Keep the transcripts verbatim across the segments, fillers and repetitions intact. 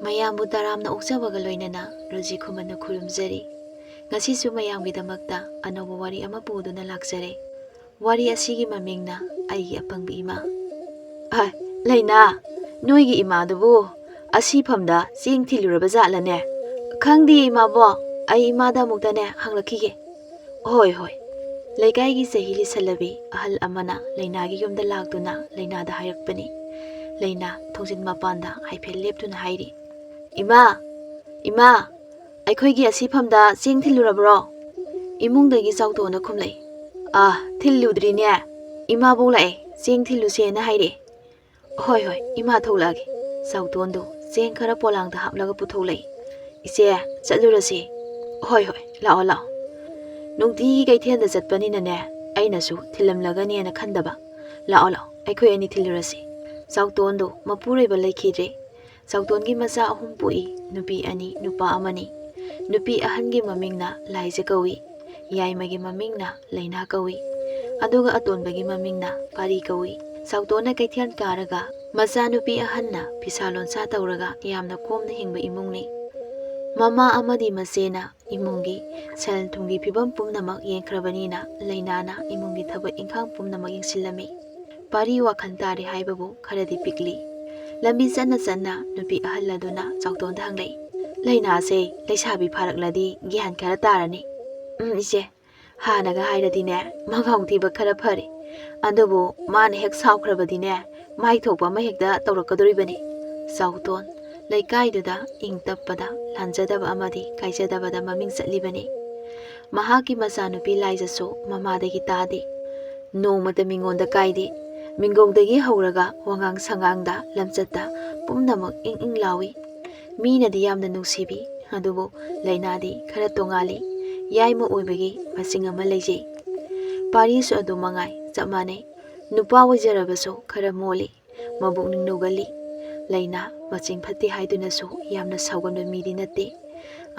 ꯃꯌꯥꯝꯕꯨ ꯇꯔꯥꯝꯅ ꯑꯣꯛꯆꯕꯒ ꯂꯣꯏꯅꯅ ꯔꯣꯖꯤ ꯈꯨꯃꯟꯅ ꯈꯨꯔꯨꯝꯖꯔꯤ꯫ ꯉꯁꯤꯁꯨ ꯃꯌꯥꯝꯒꯤꯗꯃꯛꯇ ꯑꯅꯧꯕ ꯋꯥꯔꯤ ꯑꯃ ꯄꯨꯗꯨꯅ ꯂꯥꯛꯆꯔꯦ꯫ ꯋꯥꯔꯤ ꯑꯁꯤꯒꯤ ꯃꯃꯤꯡꯅ ꯑꯩꯒꯤ ꯑꯄꯪꯕꯤ ꯏꯃꯥ꯫ ꯑ, ꯂꯩꯅꯥ, ꯅꯣꯏꯒꯤ ꯏꯃꯥꯗꯨꯕꯨ ꯑꯁꯤꯐꯝꯗ ꯆꯦꯡ ꯊꯤꯜꯂꯨꯔꯕ ꯖꯥꯠꯂꯅꯦ? ꯈꯪꯗꯦ ꯏꯃꯥꯕꯣ, ꯑꯩ ꯏꯃꯥꯗ ꯑꯃꯨꯛꯇꯅꯦ ꯍꯪꯂꯛꯈꯤꯒꯦ꯫ ꯍꯣꯏ, ꯍꯣꯏ꯫ ꯂꯩꯀꯥꯏꯒꯤ ꯆꯍꯤ ꯂꯤꯁꯜꯂꯕꯤ ꯑꯍꯜ ꯑꯃꯅ ꯂꯩꯅꯥꯒꯤ ꯌꯨꯝꯗ ꯂꯥꯛꯇꯨꯅ ꯂꯩꯅꯥꯗ ꯍꯥꯏꯔꯛꯄꯅꯤ꯫ ꯂꯩꯅꯥ ꯊꯣꯡꯖꯤꯟ ꯃꯄꯥꯟꯗ ꯍꯥꯏꯐꯦꯠ ꯂꯦꯞꯇꯨꯅ ꯍꯥꯏꯔꯤ, "ꯏꯃꯥ, ꯏꯃꯥ, ꯑꯩꯈꯣꯏꯒꯤ ꯑꯁꯤꯐꯝꯗ ꯆꯦꯡ ꯊꯤꯜꯂꯨꯔꯕ꯭ꯔꯣ?" ꯏꯃꯨꯡꯗꯒꯤ ꯆꯥꯎꯇꯣꯟꯅ ꯈꯨꯝꯂꯛꯏ, "ꯑꯥ, ꯊꯤꯜꯂꯨꯗ꯭ꯔꯤꯅꯦ꯫ ꯏꯃꯥꯕꯣꯛ ꯂꯥꯛꯑꯦ, ꯆꯦꯡ ꯊꯤꯜꯂꯨꯁꯦꯅ ꯍꯥꯏꯔꯛꯑꯦ꯫" "ꯍꯣꯏ, ꯍꯣꯏ, ꯏꯃꯥ ꯊꯣꯛꯂꯛꯑꯒꯦ꯫" ꯆꯥꯎꯇꯣꯟꯗꯣ ꯆꯦꯡ ꯈꯔ ꯄꯣꯂꯥꯡꯗ ꯍꯥꯞꯂꯒ ꯄꯨꯊꯣꯛꯂꯛꯏ꯫ "ꯏꯆꯦ, ꯆꯠꯂꯨꯔꯁꯤ꯫" "ꯍꯣꯏ, ꯍꯣꯏ, ꯂꯥꯛꯑꯣ, ꯂꯥꯛꯑꯣ꯫" ꯅꯨꯡꯇꯤꯒꯤ ꯀꯩꯊꯦꯜꯗ ꯆꯠꯄꯅꯤꯅꯅꯦ, ꯑꯩꯅꯁꯨ ꯊꯤꯜꯂꯝꯂꯒꯅꯦꯅ ꯈꯟꯗꯕ꯫ "ꯂꯥꯛꯑꯣ, ꯂꯥꯛꯑꯣ, ꯑꯩꯈꯣꯏ ꯑꯅꯤ ꯊꯤꯜꯂꯨꯔꯁꯤ꯫" ꯆꯥꯎꯇꯣꯟꯗꯣ ꯃꯄꯨꯔꯣꯏꯕ ꯂꯩꯈꯤꯗ꯭ꯔꯦ꯫ ꯆꯥꯎꯇꯣꯟꯒꯤ ꯃꯆꯥ ꯑꯍꯨꯝ ꯄꯣꯛꯏ, ꯅꯨꯄꯤ ꯑꯅꯤ, ꯅꯨꯄꯥ ꯑꯃꯅꯤ꯫ ꯅꯨꯄꯤ ꯑꯍꯟꯒꯤ ꯃꯃꯤꯡꯅ ꯂꯥꯏꯖ ꯀꯧꯏ, ꯌꯥꯏꯃꯒꯤ ꯃꯃꯤꯡꯅ ꯂꯩꯅꯥ ꯀꯧꯏ, ꯑꯗꯨꯒ ꯑꯇꯣꯟꯕꯒꯤ ꯃꯃꯤꯡꯅ ꯄꯥꯔꯤ ꯀꯧꯏ꯫ ꯆꯥꯎꯇꯣꯟꯅ ꯀꯩꯊꯦꯜ ꯀꯥꯔꯒ ꯃꯆꯥꯅꯨꯄꯤ ꯑꯍꯟꯅ ꯐꯤꯁꯥ ꯂꯣꯟꯁꯥ ꯇꯧꯔꯒ ꯌꯥꯝꯅ ꯀꯣꯝꯅ ꯍꯤꯡꯕ ꯏꯃꯨꯡꯅꯤ꯫ ꯃꯃꯥ ꯑꯃꯗꯤ ꯃꯆꯦꯅ ꯏꯃꯨꯡꯒꯤ ꯁꯦꯜ ꯊꯨꯝꯒꯤ ꯐꯤꯕꯝ ꯄꯨꯝꯅꯃꯛ ꯌꯦꯡꯈ꯭ꯔꯕꯅꯤꯅ ꯂꯩꯅꯥꯅ ꯏꯃꯨꯡꯒꯤ ꯊꯕꯛ ꯏꯪꯈꯥꯡ ꯄꯨꯝꯅꯃꯛ ꯌꯦꯡꯁꯤꯜꯂꯝꯃꯤ꯫ ꯄꯥꯔꯤ ꯋꯥꯈꯜ ꯇꯥꯔꯦ ꯍꯥꯏꯕꯕꯨ ꯈꯔꯗꯤ ꯄꯤꯛꯂꯤ꯫ ꯂꯝꯕꯤ ꯆꯠꯅ ꯆꯠꯅ ꯅꯨꯄꯤ ꯑꯍꯜ ꯑꯗꯨꯅ ꯆꯥꯎꯇꯣꯟꯗ ꯍꯪꯂꯛꯏ, "ꯂꯩꯅꯥꯁꯦ ꯂꯩꯁꯥꯕꯤ ꯐꯥꯔꯛꯂꯗꯤ ꯒ꯭ꯌꯥꯟ ꯈꯔ ꯇꯥꯔꯅꯤ꯫" "ꯎꯝ, ꯏꯆꯦ, ꯍꯥꯟꯅꯒ ꯍꯥꯏꯔꯗꯤꯅꯦ ꯃꯉꯥꯎ ꯊꯤꯕ ꯈꯔ ꯐꯔꯦ꯫ ꯑꯗꯨꯕꯨ ꯃꯥꯅ ꯍꯦꯛ ꯁꯥꯎꯈ꯭ꯔꯕꯗꯤꯅꯦ ꯃꯥꯏ ꯊꯣꯛꯄ ꯑꯃ ꯍꯦꯛꯇ ꯇꯧꯔꯛꯀꯗꯣꯔꯤꯕꯅꯤ꯫" ꯆꯥꯎꯇꯣꯟ ꯂꯩꯀꯥꯏꯗꯨꯗ ꯏꯪ ꯇꯞꯄꯗ ꯂꯥꯟꯖꯗꯕ ꯑꯃꯗꯤ ꯀꯥꯏꯖꯗꯕꯗ ꯃꯃꯤꯡ ꯆꯠꯂꯤꯕꯅꯤ꯫ ꯃꯍꯥꯛꯀꯤ ꯃꯆꯥꯅꯨꯄꯤ ꯂꯥꯏꯖꯁꯨ ꯃꯃꯥꯗꯒꯤ ꯇꯥꯗꯦ꯫ ꯅꯣꯡꯃꯇ ꯃꯤꯉꯣꯟꯗ ꯀꯥꯏꯗꯦ꯫ ꯃꯤꯡꯒꯧꯗꯒꯤ ꯍꯧꯔꯒ ꯋꯥꯉꯥꯡ ꯁꯉꯥꯡꯗ, ꯂꯝꯆꯠꯇ ꯄꯨꯝꯅꯃꯛ ꯏꯪ ꯏꯪ ꯂꯥꯎꯏ꯫ ꯃꯤꯅꯗꯤ ꯌꯥꯝꯅ ꯅꯨꯡꯁꯤꯕꯤ, ꯑꯗꯨꯕꯨ ꯂꯩꯅꯥꯗꯤ ꯈꯔ ꯇꯣꯉꯥꯜꯂꯤ꯫ ꯌꯥꯏꯃ ꯑꯣꯏꯕꯒꯤ ꯃꯆꯤꯡ ꯑꯃ ꯂꯩꯖꯩ꯫ ꯄꯥꯔꯤꯁꯨ ꯑꯗꯨ ꯃꯉꯥꯏ, ꯆꯞ ꯃꯥꯟꯅꯩ꯫ ꯅꯨꯄꯥ ꯑꯣꯏꯖꯔꯕꯁꯨ ꯈꯔ ꯃꯣꯜꯂꯤ, ꯃꯕꯨꯛꯅꯤꯡ ꯅꯧꯒꯜꯂꯤ꯫ ꯂꯩꯅꯥ ꯃꯆꯤꯡ ꯐꯠꯇꯦ ꯍꯥꯏꯗꯨꯅꯁꯨ ꯌꯥꯝꯅ ꯁꯥꯎꯒꯟꯕ ꯃꯤꯗꯤ ꯅꯠꯇꯦ꯫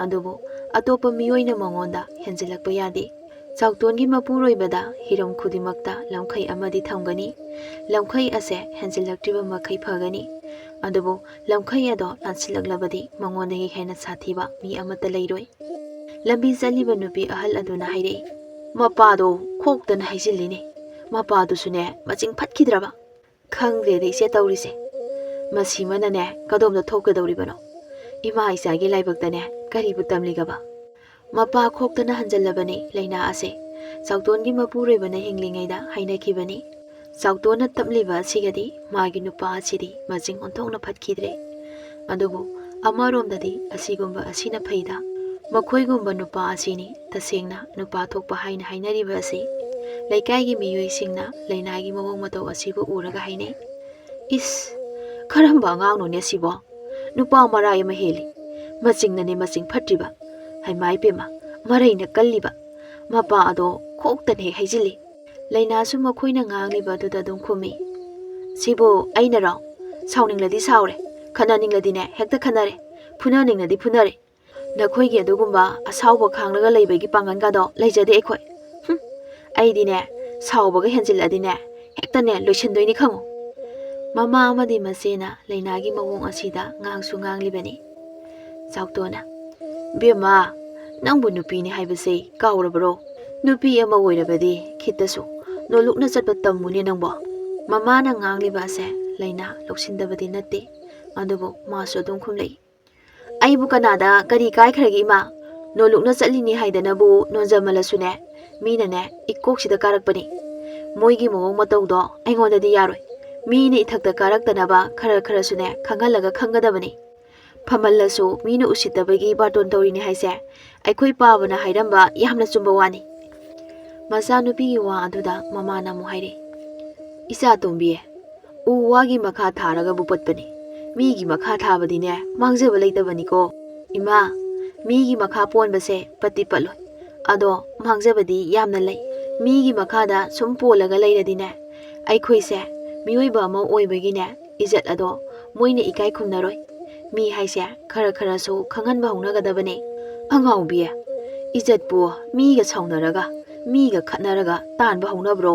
ꯑꯗꯨꯕꯨ ꯑꯇꯣꯞꯄ ꯃꯤꯑꯣꯏꯅ ꯃꯉꯣꯟꯗ ꯍꯦꯟꯖꯤꯜꯂꯛꯄ ꯌꯥꯗꯦ꯫ ꯆꯥꯎꯇꯣꯟꯒꯤ ꯃꯄꯨꯔꯣꯏꯕꯗ ꯍꯤꯔꯝ ꯈꯨꯗꯤꯡꯃꯛꯇ ꯂꯝꯈꯩ ꯑꯃꯗꯤ ꯊꯝꯒꯅꯤ꯫ ꯂꯝꯈꯩ ꯑꯁꯦ ꯍꯦꯟꯖꯤꯜꯂꯛꯇ꯭ꯔꯤꯕ ꯃꯈꯩ ꯐꯒꯅꯤ꯫ ꯑꯗꯨꯕꯨ ꯂꯝꯈꯩ ꯑꯗꯣ ꯂꯥꯟꯁꯤꯜꯂꯛꯂꯕꯗꯤ ꯃꯉꯣꯟꯗꯒꯤ ꯍꯦꯟꯅ ꯁꯥꯊꯤꯕ ꯃꯤ ꯑꯃꯠꯇ ꯂꯩꯔꯣꯏ꯫ ꯂꯝꯕꯤ ꯆꯠꯂꯤꯕ ꯅꯨꯄꯤ ꯑꯍꯜ ꯑꯗꯨꯅ ꯍꯥꯏꯔꯛꯏ, "ꯃꯄꯥꯗꯣ ꯈꯣꯛꯇꯅ ꯍꯩꯖꯤꯜꯂꯤꯅꯦ꯫ ꯃꯄꯥꯗꯨꯁꯨꯅꯦ ꯃꯆꯤꯡ ꯐꯠꯈꯤꯗ꯭ꯔꯕ꯫ ꯈꯪꯗ꯭ꯔꯦꯗ ꯏꯆꯦ ꯇꯧꯔꯤꯁꯦ꯫ ꯃꯁꯤꯃꯅꯅꯦ ꯀꯗꯣꯝꯗ ꯊꯣꯛꯀꯗꯧꯔꯤꯕꯅꯣ? ꯏꯃꯥ ꯏꯆꯥꯒꯤ ꯂꯥꯏꯕꯛꯇꯅꯦ ꯀꯔꯤꯕꯨ ꯇꯝꯂꯤꯒꯕ?" ꯃꯄꯥ ꯈꯣꯛꯇꯅ ꯍꯟꯖꯜꯂꯕꯅꯤ ꯂꯩꯅꯥ ꯑꯁꯦ꯫ ꯆꯥꯎꯇꯣꯟꯒꯤ ꯃꯄꯨꯔꯣꯏꯕꯅ ꯍꯤꯡꯂꯤꯉꯩꯗ ꯍꯥꯏꯅꯈꯤꯕꯅꯤ꯫ ꯆꯥꯎꯇꯣꯟꯅ ꯇꯞꯂꯤꯕ ꯑꯁꯤꯒꯗꯤ ꯃꯥꯒꯤ ꯅꯨꯄꯥ ꯑꯁꯤꯗꯤ ꯃꯆꯤꯡ ꯑꯣꯟꯊꯣꯛꯅ ꯐꯠꯈꯤꯗ꯭ꯔꯦ꯫ ꯑꯗꯨꯕꯨ ꯑꯃꯔꯣꯝꯗꯗꯤ ꯑꯁꯤꯒꯨꯝꯕ ꯑꯁꯤꯅ ꯐꯩꯗ꯫ ꯃꯈꯣꯏꯒꯨꯝꯕ ꯅꯨꯄꯥ ꯑꯁꯤꯅꯤ ꯇꯁꯦꯡꯅ ꯅꯨꯄꯥ ꯊꯣꯛꯄ ꯍꯥꯏꯅ ꯍꯥꯏꯅꯔꯤꯕ ꯑꯁꯤ꯫ ꯂꯩꯀꯥꯏꯒꯤ ꯃꯤꯑꯣꯏꯁꯤꯡꯅ ꯂꯩꯅꯥꯒꯤ ꯃꯑꯣꯡ ꯃꯇꯧ ꯑꯁꯤꯕꯨ ꯎꯔꯒ ꯍꯥꯏꯅꯩ, "ꯏꯁ, ꯀꯔꯝꯕ ꯑꯉꯥꯡꯅꯣꯅꯦ ꯁꯤꯕꯣ? ꯅꯨꯄꯥ ꯃꯔꯥꯏ ꯑꯃ ꯍꯦꯜꯂꯤ꯫ ꯃꯆꯤꯡꯅꯅꯦ ꯃꯆꯤꯡ ꯐꯠꯇ꯭ꯔꯤꯕ꯫ ꯍꯩꯃꯥ ꯏꯄꯦꯝꯃ, ꯃꯔꯩꯅ ꯀꯜꯂꯤꯕ꯫ ꯃꯄꯥ ꯑꯗꯣ ꯈꯣꯛꯇꯅ ꯍꯦꯛ ꯍꯩꯖꯤꯜꯂꯤ꯫" ꯂꯩꯅꯥꯁꯨ ꯃꯈꯣꯏꯅ ꯉꯥꯡꯂꯤꯕ ꯑꯗꯨꯗ ꯑꯗꯨꯝ ꯈꯨꯝꯃꯤ, "ꯁꯤꯕꯨ ꯑꯩꯅꯔꯣ? ꯁꯥꯎꯅꯤꯡꯂꯗꯤ ꯁꯥꯎꯔꯦ, ꯈꯠꯅꯅꯤꯡꯂꯗꯤꯅꯦ ꯍꯦꯛꯇ ꯈꯠꯅꯔꯦ, ꯐꯨꯅꯅꯤꯡꯂꯗꯤ ꯐꯨꯅꯔꯦ꯫ ꯅꯈꯣꯏꯒꯤ ꯑꯗꯨꯒꯨꯝꯕ ꯑꯁꯥꯎꯕ ꯈꯥꯡꯂꯒ ꯂꯩꯕꯒꯤ ꯄꯥꯡꯒꯜꯒꯗꯣ ꯂꯩꯖꯗꯦ ꯑꯩꯈꯣꯏ꯫ ꯍꯨꯝ, ꯑꯩꯗꯤꯅꯦ ꯁꯥꯎꯕꯒ ꯍꯦꯟꯖꯤꯜꯂꯗꯤꯅꯦ ꯍꯦꯛꯇꯅꯦ ꯂꯣꯏꯁꯤꯟꯗꯣꯏꯅꯤ ꯈꯪꯉꯨ꯫" ꯃꯃꯥ ꯑꯃꯗꯤ ꯃꯆꯦꯅ ꯂꯩꯅꯥꯒꯤ ꯃꯑꯣꯡ ꯑꯁꯤꯗ ꯉꯥꯡꯁꯨ ꯉꯥꯡꯂꯤꯕꯅꯤ꯫ ꯆꯥꯎꯇꯣꯟꯅ, "ꯕꯦꯝꯃ, ꯅꯪꯕꯨ ꯅꯨꯄꯤꯅꯤ ꯍꯥꯏꯕꯁꯦ ꯀꯥꯎꯔꯕ꯭ꯔꯣ? ꯅꯨꯄꯤ ꯑꯃ ꯑꯣꯏꯔꯕꯗꯤ ꯈꯤꯠꯇꯁꯨ ꯅꯣꯂꯨꯛꯅ ꯆꯠꯄ ꯇꯝꯃꯨꯅꯦ ꯅꯪꯕꯣ꯫" ꯃꯃꯥꯅ ꯉꯥꯡꯂꯤꯕ ꯑꯁꯦ ꯂꯩꯅꯥ ꯂꯧꯁꯤꯟꯗꯕꯗꯤ ꯅꯠꯇꯦ꯫ ꯑꯗꯨꯕꯨ ꯃꯥꯁꯨ ꯑꯗꯨꯝ ꯈꯨꯝꯂꯛꯏ, "ꯑꯩꯕꯨ ꯀꯅꯥꯗ ꯀꯔꯤ ꯀꯥꯏꯈ꯭ꯔꯒꯦ ꯏꯃꯥ? ꯅꯣꯂꯨꯛꯅ ꯆꯠꯂꯤꯅꯤ ꯍꯥꯏꯗꯅꯕꯨ ꯅꯣꯟꯖꯃꯜꯂꯁꯨꯅꯦ, ꯃꯤꯅꯅꯦ ꯏꯀꯣꯛꯁꯤꯗ ꯀꯥꯔꯛꯄꯅꯤ꯫ ꯃꯣꯏꯒꯤ ꯃꯑꯣꯡ ꯃꯇꯧꯗꯣ ꯑꯩꯉꯣꯟꯗꯗꯤ ꯌꯥꯔꯣꯏ꯫ ꯃꯤꯅ ꯏꯊꯛꯇ ꯀꯥꯔꯛꯇꯅꯕ ꯈꯔ ꯈꯔꯁꯨꯅꯦ ꯈꯪꯍꯜꯂꯒ ꯈꯪꯒꯗꯕꯅꯤ꯫ ꯐꯝꯍꯜꯂꯁꯨ ꯃꯤꯅ ꯎꯁꯤꯠꯇꯕꯒꯤ ꯕꯥꯔꯇꯣꯟ ꯇꯧꯔꯤꯅꯤ ꯍꯥꯏꯁꯦ ꯑꯩꯈꯣꯏ ꯄꯥꯕꯅ ꯍꯥꯏꯔꯝꯕ ꯌꯥꯝꯅ ꯆꯨꯝꯕ ꯋꯥꯅꯤ꯫" ꯃꯆꯥꯅꯨꯄꯤꯒꯤ ꯋꯥ ꯑꯗꯨꯗ ꯃꯃꯥꯅ ꯑꯃꯨꯛ ꯍꯥꯏꯔꯛꯏ, "ꯏꯆꯥ ꯇꯣꯝꯕꯤ, ꯎ ꯋꯥꯒꯤ ꯃꯈꯥ ꯊꯥꯔꯒꯕꯨ ꯄꯠꯄꯅꯤ꯫ ꯃꯤꯒꯤ ꯃꯈꯥ ꯊꯥꯕꯗꯤꯅꯦ ꯃꯥꯡꯖꯕ ꯂꯩꯇꯕꯅꯤꯀꯣ꯫ ꯏꯃꯥ, ꯃꯤꯒꯤ ꯃꯈꯥ ꯄꯣꯟꯕꯁꯦ ꯄꯠꯇꯤ ꯄꯠꯂꯣꯏ꯫ ꯑꯗꯣ ꯃꯥꯡꯖꯕꯗꯤ ꯌꯥꯝꯅ ꯂꯩ꯫ ꯃꯤꯒꯤ ꯃꯈꯥꯗ ꯁꯨꯝ ꯄꯣꯜꯂꯒ ꯂꯩꯔꯗꯤꯅꯦ, ꯑꯩꯈꯣꯏꯁꯦ ꯃꯤꯑꯣꯏꯕ ꯑꯃ ꯑꯣꯏꯕꯒꯤꯅꯦ ꯏꯖꯠ ꯑꯗꯣ ꯃꯣꯏꯅ ꯏꯀꯥꯏ ꯈꯨꯝꯅꯔꯣꯏ꯫ ꯃꯤ ꯍꯥꯏꯁꯦ ꯈꯔ ꯈꯔꯁꯨ ꯈꯪꯍꯟꯕ ꯍꯧꯅꯒꯗꯕꯅꯦ꯫" "ꯑꯉꯥꯎꯕꯤ, ꯏꯖꯠꯄꯨ ꯃꯤꯒ ꯁꯥꯎꯅꯔꯒ, ꯃꯤꯒ ꯈꯠꯅꯔꯒ ꯇꯥꯟꯕ ꯍꯧꯅꯕ꯭ꯔꯣ?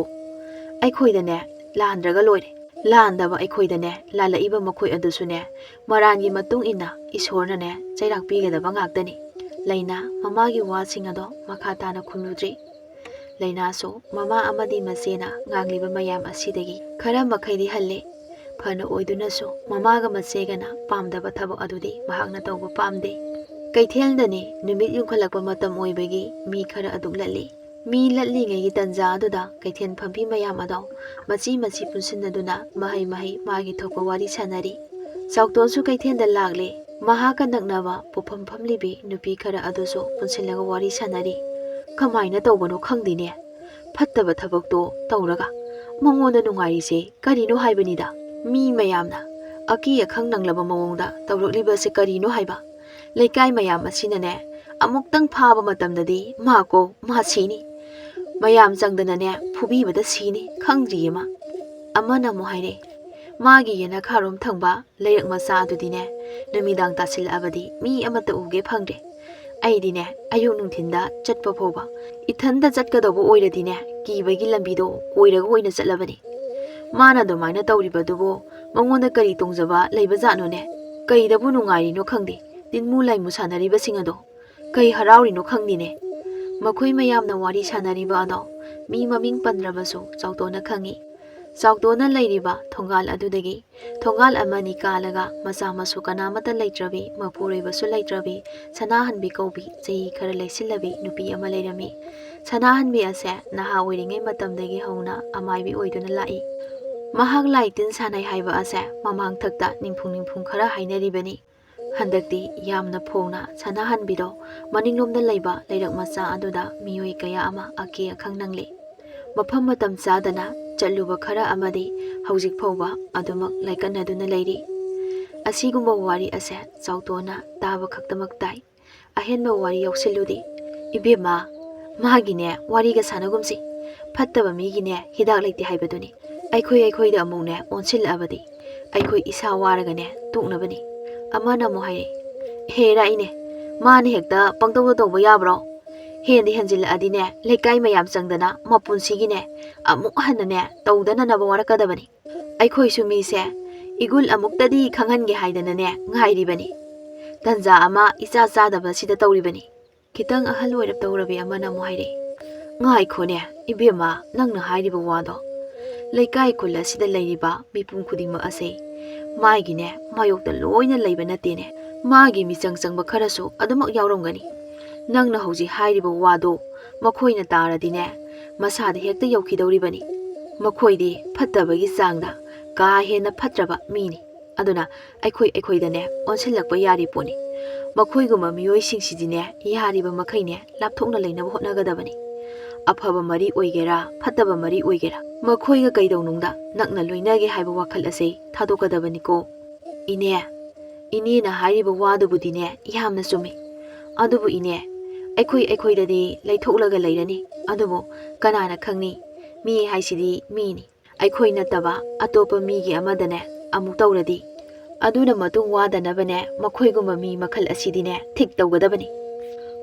ꯑꯩꯈꯣꯏꯗꯅꯦ ꯂꯥꯟꯗ꯭ꯔꯒ ꯂꯣꯏꯔꯦ꯫ ꯂꯥꯟꯗꯕ ꯑꯩꯈꯣꯏꯗꯅꯦ ꯂꯥꯜꯂꯛꯏꯕ ꯃꯈꯣꯏ ꯑꯗꯨꯁꯨꯅꯦ ꯃꯔꯥꯟꯒꯤ ꯃꯇꯨꯡ ꯏꯟꯅ ꯏꯁꯣꯔꯅꯅꯦ ꯆꯩꯔꯥꯛ ꯄꯤꯒꯗꯕ ꯉꯥꯛꯇꯅꯤ꯫ ꯂꯩꯅꯥ ꯃꯃꯥꯒꯤ ꯋꯥꯁꯤꯡ ꯑꯗꯣ ꯃꯈꯥ ꯇꯥꯅ ꯈꯨꯝꯂꯨꯗ꯭ꯔꯤ꯫ ꯂꯩꯅꯥꯁꯨ ꯃꯃꯥ ꯑꯃꯗꯤ ꯃꯆꯦꯅ ꯉꯥꯡꯂꯤꯕ ꯃꯌꯥꯝ ꯑꯁꯤꯗꯒꯤ ꯈꯔ ꯃꯈꯩꯗꯤ ꯍꯜꯂꯤ꯫ ꯐꯅ ꯑꯣꯏꯗꯨꯅꯁꯨ ꯃꯃꯥꯒ ꯃꯆꯦꯒꯅ ꯄꯥꯝꯗꯕ ꯊꯕꯛ ꯑꯗꯨꯗꯤ ꯃꯍꯥꯛꯅ ꯇꯧꯕ ꯄꯥꯝꯗꯦ꯫ ꯀꯩꯊꯦꯜꯗꯅꯤ ꯅꯨꯃꯤꯠ ꯌꯨꯡꯈꯠꯂꯛꯄ ꯃꯇꯝ ꯑꯣꯏꯕꯒꯤ ꯃꯤ ꯈꯔ ꯑꯗꯨꯛ ꯂꯠꯂꯤ꯫ ꯃꯤ ꯂꯠꯂꯤꯉꯩꯒꯤ ꯇꯟꯖꯥ ꯑꯗꯨꯗ ꯀꯩꯊꯦꯜ ꯐꯝꯕꯤ ꯃꯌꯥꯝ ꯑꯗꯣ ꯃꯆꯤ ꯃꯆꯤ ꯄꯨꯟꯁꯤꯟꯅꯗꯨꯅ ꯃꯍꯩ ꯃꯍꯩ ꯃꯥꯒꯤ ꯊꯣꯛꯄ ꯋꯥꯔꯤ ꯁꯥꯟꯅꯔꯤ꯫ ꯆꯥꯎꯇꯣꯟꯁꯨ ꯀꯩꯊꯦꯜꯗ ꯂꯥꯛꯂꯦ꯫ ꯃꯍꯥꯛꯀ ꯅꯛꯅꯕ ꯄꯣꯠꯐꯝ ꯐꯝꯂꯤꯕꯤ ꯅꯨꯄꯤ ꯈꯔ ꯑꯗꯨꯁꯨ ꯄꯨꯟꯁꯤꯜꯂꯒ ꯋꯥꯔꯤ ꯁꯥꯟꯅꯔꯤ꯫ "ꯀꯃꯥꯏꯅ ꯇꯧꯕꯅꯣ ꯈꯪꯗꯦꯅꯦ, ꯐꯠꯇꯕ ꯊꯕꯛꯇꯣ ꯇꯧꯔꯒ ꯃꯉꯣꯟꯗ ꯅꯨꯡꯉꯥꯏꯔꯤꯁꯦ ꯀꯔꯤꯅꯣ ꯍꯥꯏꯕꯅꯤꯗ꯫ ꯃꯤ ꯃꯌꯥꯝꯅ ꯑꯀꯤ ꯑꯈꯪ ꯅꯪꯂꯕ ꯃꯑꯣꯡꯗ ꯇꯧꯔꯛꯂꯤꯕꯁꯦ ꯀꯔꯤꯅꯣ ꯍꯥꯏꯕ? ꯂꯩꯀꯥꯏ ꯃꯌꯥꯝ ꯑꯁꯤꯅꯅꯦ ꯑꯃꯨꯛꯇꯪ ꯐꯥꯕ ꯃꯇꯝꯗꯗꯤ ꯃꯥ ꯀꯣ ꯃꯥ ꯁꯤꯅꯤ꯫ ꯃꯌꯥꯝ ꯆꯪꯗꯅꯅꯦ ꯐꯨꯕꯤꯕꯗ ꯁꯤꯅꯤ, ꯈꯪꯗ꯭ꯔꯤꯌꯦ ꯃꯥ"꯫ ꯑꯃꯅ ꯑꯃꯨꯛ ꯍꯥꯏꯔꯛꯏ, "ꯃꯥꯒꯤ ꯌꯦꯅꯈꯥꯔꯣꯝ ꯊꯪꯕ ꯂꯩꯔꯛ ꯃꯆꯥ ꯑꯗꯨꯗꯤꯅꯦ ꯅꯨꯃꯤꯗꯥꯡ ꯇꯥꯁꯤꯜꯂꯛꯑꯕꯗꯤ ꯃꯤ ꯑꯃꯠꯇ ꯎꯒꯦ ꯐꯪꯗ꯭ꯔꯦ꯫ ꯑꯩꯗꯤꯅꯦ ꯑꯌꯨꯛ ꯅꯨꯡꯊꯤꯟꯗ ꯆꯠꯄ ꯐꯥꯎꯕ ꯏꯊꯟꯗ ꯆꯠꯀꯗꯧꯕ ꯑꯣꯏꯔꯗꯤꯅꯦ ꯀꯤꯕꯒꯤ ꯂꯝꯕꯤꯗꯣ ꯀꯣꯏꯔꯒ ꯑꯣꯏꯅ ꯆꯠꯂꯕꯅꯤ꯫ ꯃꯥꯅ ꯑꯗꯨꯃꯥꯏꯅ ꯇꯧꯔꯤꯕꯗꯨꯕꯨ ꯃꯉꯣꯟꯗ ꯀꯔꯤ ꯇꯣꯡꯖꯕ ꯂꯩꯕꯖꯥꯠꯅꯣꯅꯦ? ꯀꯩꯗꯕꯨ ꯅꯨꯡꯉꯥꯏꯔꯤꯅꯣ ꯈꯪꯗꯦ, ꯇꯤꯟꯃꯨ ꯂꯥꯏꯃꯨ ꯁꯥꯟꯅꯔꯤꯕꯁꯤꯡ ꯑꯗꯣ ꯀꯩ ꯍꯔꯥꯎꯔꯤꯅꯣ ꯈꯪꯗꯦꯅꯦ"꯫ ꯃꯈꯣꯏ ꯃꯌꯥꯝꯅ ꯋꯥꯔꯤ ꯁꯥꯟꯅꯔꯤꯕ ꯑꯗꯣ ꯃꯤ ꯃꯃꯤꯡ ꯄꯟꯗ꯭ꯔꯕꯁꯨ ꯆꯥꯎꯇꯣꯟꯅ ꯈꯪꯏ꯫ ꯆꯥꯎꯇꯣꯟꯅ ꯂꯩꯔꯤꯕ ꯊꯣꯡꯒꯥꯜ ꯑꯗꯨꯗꯒꯤ ꯊꯣꯡꯒꯥꯜ ꯑꯃꯅꯤ ꯀꯥꯜꯂꯒ ꯃꯆꯥ ꯃꯁꯨ ꯀꯅꯥꯃꯠꯇ ꯂꯩꯇ꯭ꯔꯕꯤ, ꯃꯄꯨꯔꯣꯏꯕꯁꯨ ꯂꯩꯇ꯭ꯔꯕꯤ, ꯁꯅꯥꯍꯟꯕꯤ ꯀꯧꯕꯤ ꯆꯍꯤ ꯈꯔ ꯂꯩꯁꯤꯜꯂꯕꯤ ꯅꯨꯄꯤ ꯑꯃ ꯂꯩꯔꯝꯃꯤ꯫ ꯁꯅꯥꯍꯟꯕꯤ ꯑꯁꯦ ꯅꯍꯥ ꯑꯣꯏꯔꯤꯉꯩ ꯃꯇꯝꯗꯒꯤ ꯍꯧꯅ ꯑꯃꯥꯏꯕꯤ ꯑꯣꯏꯗꯨꯅ ꯂꯥꯛꯏ꯫ ꯃꯍꯥꯛ ꯂꯥꯏ ꯇꯤꯟ ꯁꯥꯟꯅꯩ ꯍꯥꯏꯕ ꯑꯁꯦ ꯃꯃꯥꯡꯊꯛꯇ ꯅꯤꯡꯐꯨꯡ ꯅꯤꯡꯐꯨꯡ ꯈꯔ ꯍꯥꯏꯅꯔꯤꯕꯅꯤ꯫ ꯍꯟꯗꯛꯇꯤ ꯌꯥꯝꯅ ꯐꯣꯡꯅ ꯁꯅꯥꯍꯟꯕꯤꯗꯣ ꯃꯅꯤꯡꯂꯣꯝꯗ ꯂꯩꯕ ꯂꯩꯔꯛ ꯃꯆꯥ ꯑꯗꯨꯗ ꯃꯤꯑꯣꯏ ꯀꯌꯥ ꯑꯃ ꯑꯀꯤ ꯑꯈꯪ ꯅꯪꯂꯤ꯫ ꯃꯐꯝ ꯃꯇꯝ ꯆꯥꯗꯅ ꯆꯠꯂꯨꯕ ꯈꯔ ꯑꯃꯗꯤ ꯍꯧꯖꯤꯛ ꯐꯥꯎꯕ ꯑꯗꯨꯃꯛ ꯂꯥꯏꯀꯠꯅꯗꯨꯅ ꯂꯩꯔꯤ꯫ ꯑꯁꯤꯒꯨꯝꯕ ꯋꯥꯔꯤ ꯑꯁꯦ ꯆꯥꯎꯇꯣꯟꯅ ꯇꯥꯕ ꯈꯛꯇꯃꯛ ꯇꯥꯏ꯫ ꯑꯍꯦꯟꯕ ꯋꯥꯔꯤ ꯌꯥꯎꯁꯤꯜꯂꯨꯗꯦ꯫ "ꯏꯕꯦꯝꯃ, ꯃꯥꯒꯤꯅꯦ ꯋꯥꯔꯤꯒ ꯁꯥꯟꯅꯒꯨꯝꯁꯤ꯫ ꯐꯠꯇꯕ ꯃꯤꯒꯤꯅꯦ ꯍꯤꯗꯥꯛ ꯂꯩꯇꯦ ꯍꯥꯏꯕꯗꯨꯅꯤ꯫ ꯑꯩꯈꯣꯏ ꯑꯩꯈꯣꯏꯗ ꯑꯃꯨꯛꯅꯦ ꯑꯣꯟꯁꯤꯜꯂꯛꯑꯕꯗꯤ ꯑꯩꯈꯣꯏ ꯏꯁꯥ ꯋꯥꯔꯒꯅꯦ ꯇꯣꯛꯅꯕꯅꯤ"꯫ ꯑꯃꯅ ꯑꯃꯨꯛ ꯍꯥꯏꯔꯛꯏ, "ꯍꯦ ꯔꯥꯏꯅꯦ, ꯃꯥꯅ ꯍꯦꯛꯇ ꯄꯪꯇꯧꯗ ꯇꯧꯕ ꯌꯥꯕ꯭ꯔꯣ? ꯍꯦꯟꯗꯤ ꯍꯦꯟꯖꯤꯜꯂꯛꯑꯗꯤꯅꯦ ꯂꯩꯀꯥꯏ ꯃꯌꯥꯝ ꯆꯪꯗꯅ ꯃꯄꯨꯟꯁꯤꯒꯤꯅꯦ ꯑꯃꯨꯛ ꯍꯟꯅꯅꯦ ꯇꯧꯗꯅꯅꯕ ꯋꯥꯔꯛꯀꯗꯕꯅꯤ"꯫ ꯑꯩꯈꯣꯏꯁꯨ ꯃꯤꯁꯦ ꯏꯒꯨꯜ ꯑꯃꯨꯛꯇꯗꯤ ꯈꯪꯍꯟꯒꯦ ꯍꯥꯏꯗꯅꯅꯦ ꯉꯥꯏꯔꯤꯕꯅꯤ꯫ ꯇꯟꯖꯥ ꯑꯃ ꯏꯆꯥ ꯆꯥꯗꯕꯁꯤꯗ ꯇꯧꯔꯤꯕꯅꯤ꯫ ꯈꯤꯇꯪ ꯑꯍꯜ ꯑꯣꯏꯔꯞ ꯇꯧꯔꯕꯤ ꯑꯃꯅ ꯑꯃꯨꯛ ꯍꯥꯏꯔꯛꯏ, "ꯉꯥꯏꯈꯣꯅꯦ ꯏꯕꯦꯝꯃ, ꯅꯪꯅ ꯍꯥꯏꯔꯤꯕ ꯋꯥꯗꯣ꯫ ꯂꯩꯀꯥꯏ ꯈꯨꯜ ꯑꯁꯤꯗ ꯂꯩꯔꯤꯕ ꯃꯤꯄꯨꯝ ꯈꯨꯗꯤꯡꯃꯛ ꯑꯁꯦ ꯃꯥꯒꯤꯅꯦ ꯃꯥꯌꯣꯛꯇ ꯂꯣꯏꯅ ꯂꯩꯕ ꯅꯠꯇꯦꯅꯦ꯫ ꯃꯥꯒꯤ ꯃꯤꯆꯪ ꯆꯪꯕ ꯈꯔꯁꯨ ꯑꯗꯨꯃꯛ ꯌꯥꯎꯔꯝꯒꯅꯤ꯫ ꯅꯪꯅ ꯍꯧꯖꯤꯛ ꯍꯥꯏꯔꯤꯕ ꯋꯥꯗꯣ ꯃꯈꯣꯏꯅ ꯇꯥꯔꯗꯤꯅꯦ ꯃꯁꯥꯗ ꯍꯦꯛꯇ ꯌꯧꯈꯤꯗꯧꯔꯤꯕꯅꯤ꯫ ꯃꯈꯣꯏꯗꯤ ꯐꯠꯇꯕꯒꯤ ꯆꯥꯡꯗ ꯀꯥ ꯍꯦꯟꯅ ꯐꯠꯇ꯭ꯔꯕ ꯃꯤꯅꯤ꯫ ꯑꯗꯨꯅ ꯑꯩꯈꯣꯏ ꯑꯩꯈꯣꯏꯗꯅꯦ ꯑꯣꯟꯁꯤꯜꯂꯛꯄ ꯌꯥꯔꯤ ꯄꯣꯠꯅꯤ꯫ ꯃꯈꯣꯏꯒꯨꯝꯕ ꯃꯤꯑꯣꯏꯁꯤꯡꯁꯤꯗꯤꯅꯦ ꯌꯥꯔꯤꯕ ꯃꯈꯩꯅꯦ ꯂꯥꯞꯊꯣꯛꯅ ꯂꯩꯅꯕ ꯍꯣꯠꯅꯒꯗꯕꯅꯤ꯫ ꯑꯐꯕ ꯃꯔꯤ ꯑꯣꯏꯒꯦꯔꯥ, ꯐꯠꯇꯕ ꯃꯔꯤ ꯑꯣꯏꯒꯦꯔꯥ, ꯃꯈꯣꯏꯒ ꯀꯩꯗꯧꯅꯨꯡꯗ ꯅꯛꯅ ꯂꯣꯏꯅꯒꯦ ꯍꯥꯏꯕ ꯋꯥꯈꯜ ꯑꯁꯦ ꯊꯥꯗꯣꯛꯀꯗꯕꯅꯤꯀꯣ꯫ ꯏꯅꯦ, ꯏꯅꯦꯅ ꯍꯥꯏꯔꯤꯕ ꯋꯥꯗꯨꯕꯨꯗꯤꯅꯦ ꯌꯥꯝꯅ ꯆꯨꯝꯃꯤ꯫ ꯑꯗꯨꯕꯨ ꯏꯅꯦ, ꯑꯩꯈꯣꯏ ꯑꯩꯈꯣꯏꯗꯗꯤ ꯂꯩꯊꯣꯛꯂꯒ ꯂꯩꯔꯅꯤ꯫ ꯑꯗꯨꯕꯨ ꯀꯅꯥꯅ ꯈꯪꯅꯤ? ꯃꯤ ꯍꯥꯏꯁꯤꯗꯤ ꯃꯤꯅꯤ꯫ ꯑꯩꯈꯣꯏ ꯅꯠꯇꯕ ꯑꯇꯣꯞꯄ ꯃꯤꯒꯤ ꯑꯃꯗꯅꯦ ꯑꯃꯨꯛ ꯇꯧꯔꯗꯤ? ꯑꯗꯨꯅ ꯃꯇꯨꯡ ꯋꯥꯗꯅꯕꯅꯦ ꯃꯈꯣꯏꯒꯨꯝꯕ ꯃꯤ ꯃꯈꯜ ꯑꯁꯤꯗꯤꯅꯦ ꯊꯤꯛ ꯇꯧꯒꯗꯕꯅꯤ꯫"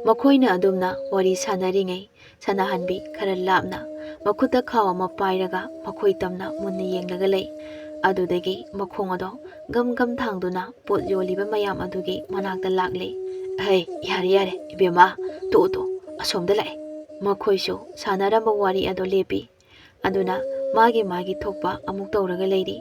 ꯃꯈꯣꯏꯅ ꯑꯗꯨꯝꯅ ꯋꯥꯔꯤ ꯁꯥꯟꯅꯔꯤꯉꯩ ꯁꯅꯥꯍꯟꯕꯤ ꯈꯔ ꯂꯥꯞꯅ ꯃꯈꯨꯠꯇ ꯈꯥꯎ ꯑꯃ ꯄꯥꯏꯔꯒ ꯃꯈꯣꯏ ꯇꯝꯅ ꯃꯨꯟꯅ ꯌꯦꯡꯂꯒ ꯂꯩ꯫ ꯑꯗꯨꯗꯒꯤ ꯃꯈꯣꯡ ꯑꯗꯣ ꯒꯝ ꯒꯝ ꯊꯥꯡꯗꯨꯅ ꯄꯣꯠ ꯌꯣꯜꯂꯤꯕ ꯃꯌꯥꯝ ꯑꯗꯨꯒꯤ ꯃꯅꯥꯛꯇ ꯂꯥꯛꯂꯦ꯫ "ꯍꯩ, ꯌꯥꯔꯦ ꯌꯥꯔꯦ ꯏꯕꯦꯝꯃ, ꯇꯣꯛꯑꯣ ꯇꯣꯛꯑꯣ, ꯑꯁꯣꯝꯗ ꯂꯥꯛꯑꯦ꯫" ꯃꯈꯣꯏꯁꯨ ꯁꯥꯟꯅꯔꯝꯕ ꯋꯥꯔꯤ ꯑꯗꯣ ꯂꯦꯞꯄꯤ꯫ ꯑꯗꯨꯅ ꯃꯥꯒꯤ ꯃꯥꯒꯤ ꯊꯣꯛꯄ ꯑꯃꯨꯛ ꯇꯧꯔꯒ ꯂꯩꯔꯤ꯫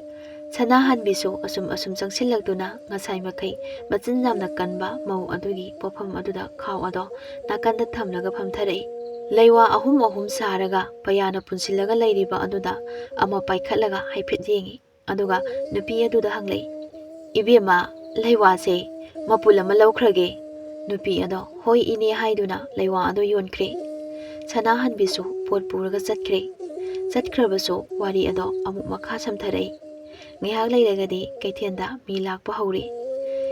ꯁꯅꯥꯍꯟꯕꯤꯁꯨ ꯑꯁꯨꯝ ꯑꯁꯨꯝ ꯆꯪꯁꯤꯜꯂꯛꯇꯨꯅ ꯉꯁꯥꯏ ꯃꯈꯩ ꯃꯆꯤꯟ ꯌꯥꯝꯅ ꯀꯟꯕ ꯃꯧ ꯑꯗꯨꯒꯤ ꯄꯣꯠꯐꯝ ꯑꯗꯨꯗ ꯈꯥꯎ ꯑꯗꯣ ꯅꯥꯀꯟꯗ ꯊꯝꯂꯒ ꯐꯝꯊꯔꯛꯏ꯫ ꯂꯩꯋꯥ ꯑꯍꯨꯝ ꯑꯍꯨꯝ ꯁꯥꯔꯒ ꯄꯩꯌꯥꯅ ꯄꯨꯟꯁꯤꯜꯂꯒ ꯂꯩꯔꯤꯕ ꯑꯗꯨꯗ ꯑꯃ ꯄꯥꯏꯈꯠꯂꯒ ꯍꯥꯏꯐꯦꯠ ꯌꯦꯡꯉꯤ꯫ ꯑꯗꯨꯒ ꯅꯨꯄꯤ ꯑꯗꯨꯗ ꯍꯪꯂꯛꯏ, "ꯏꯕꯦꯝꯃ, ꯂꯩꯋꯥꯁꯦ ꯃꯄꯨꯜ ꯑꯃ ꯂꯧꯈ꯭ꯔꯒꯦ?" ꯅꯨꯄꯤ ꯑꯗꯣ "ꯍꯣꯏ ꯏꯅꯦ" ꯍꯥꯏꯗꯨꯅ ꯂꯩꯋꯥ ꯑꯗꯣ ꯌꯣꯟꯈ꯭ꯔꯦ꯫ ꯁꯅꯥꯍꯟꯕꯤꯁꯨ ꯄꯣꯠ ꯄꯨꯔꯒ ꯆꯠꯈ꯭ꯔꯦ꯫ ꯆꯠꯈ꯭ꯔꯕꯁꯨ ꯋꯥꯔꯤ ꯑꯗꯣ ꯑꯃꯨꯛ ꯃꯈꯥ ꯁꯝꯊꯔꯛꯏ꯫ ꯉꯥꯏꯍꯥꯛ ꯂꯩꯔꯒꯗꯤ ꯀꯩꯊꯦꯜꯗ ꯃꯤ ꯂꯥꯛꯄ ꯍꯧꯔꯦ꯫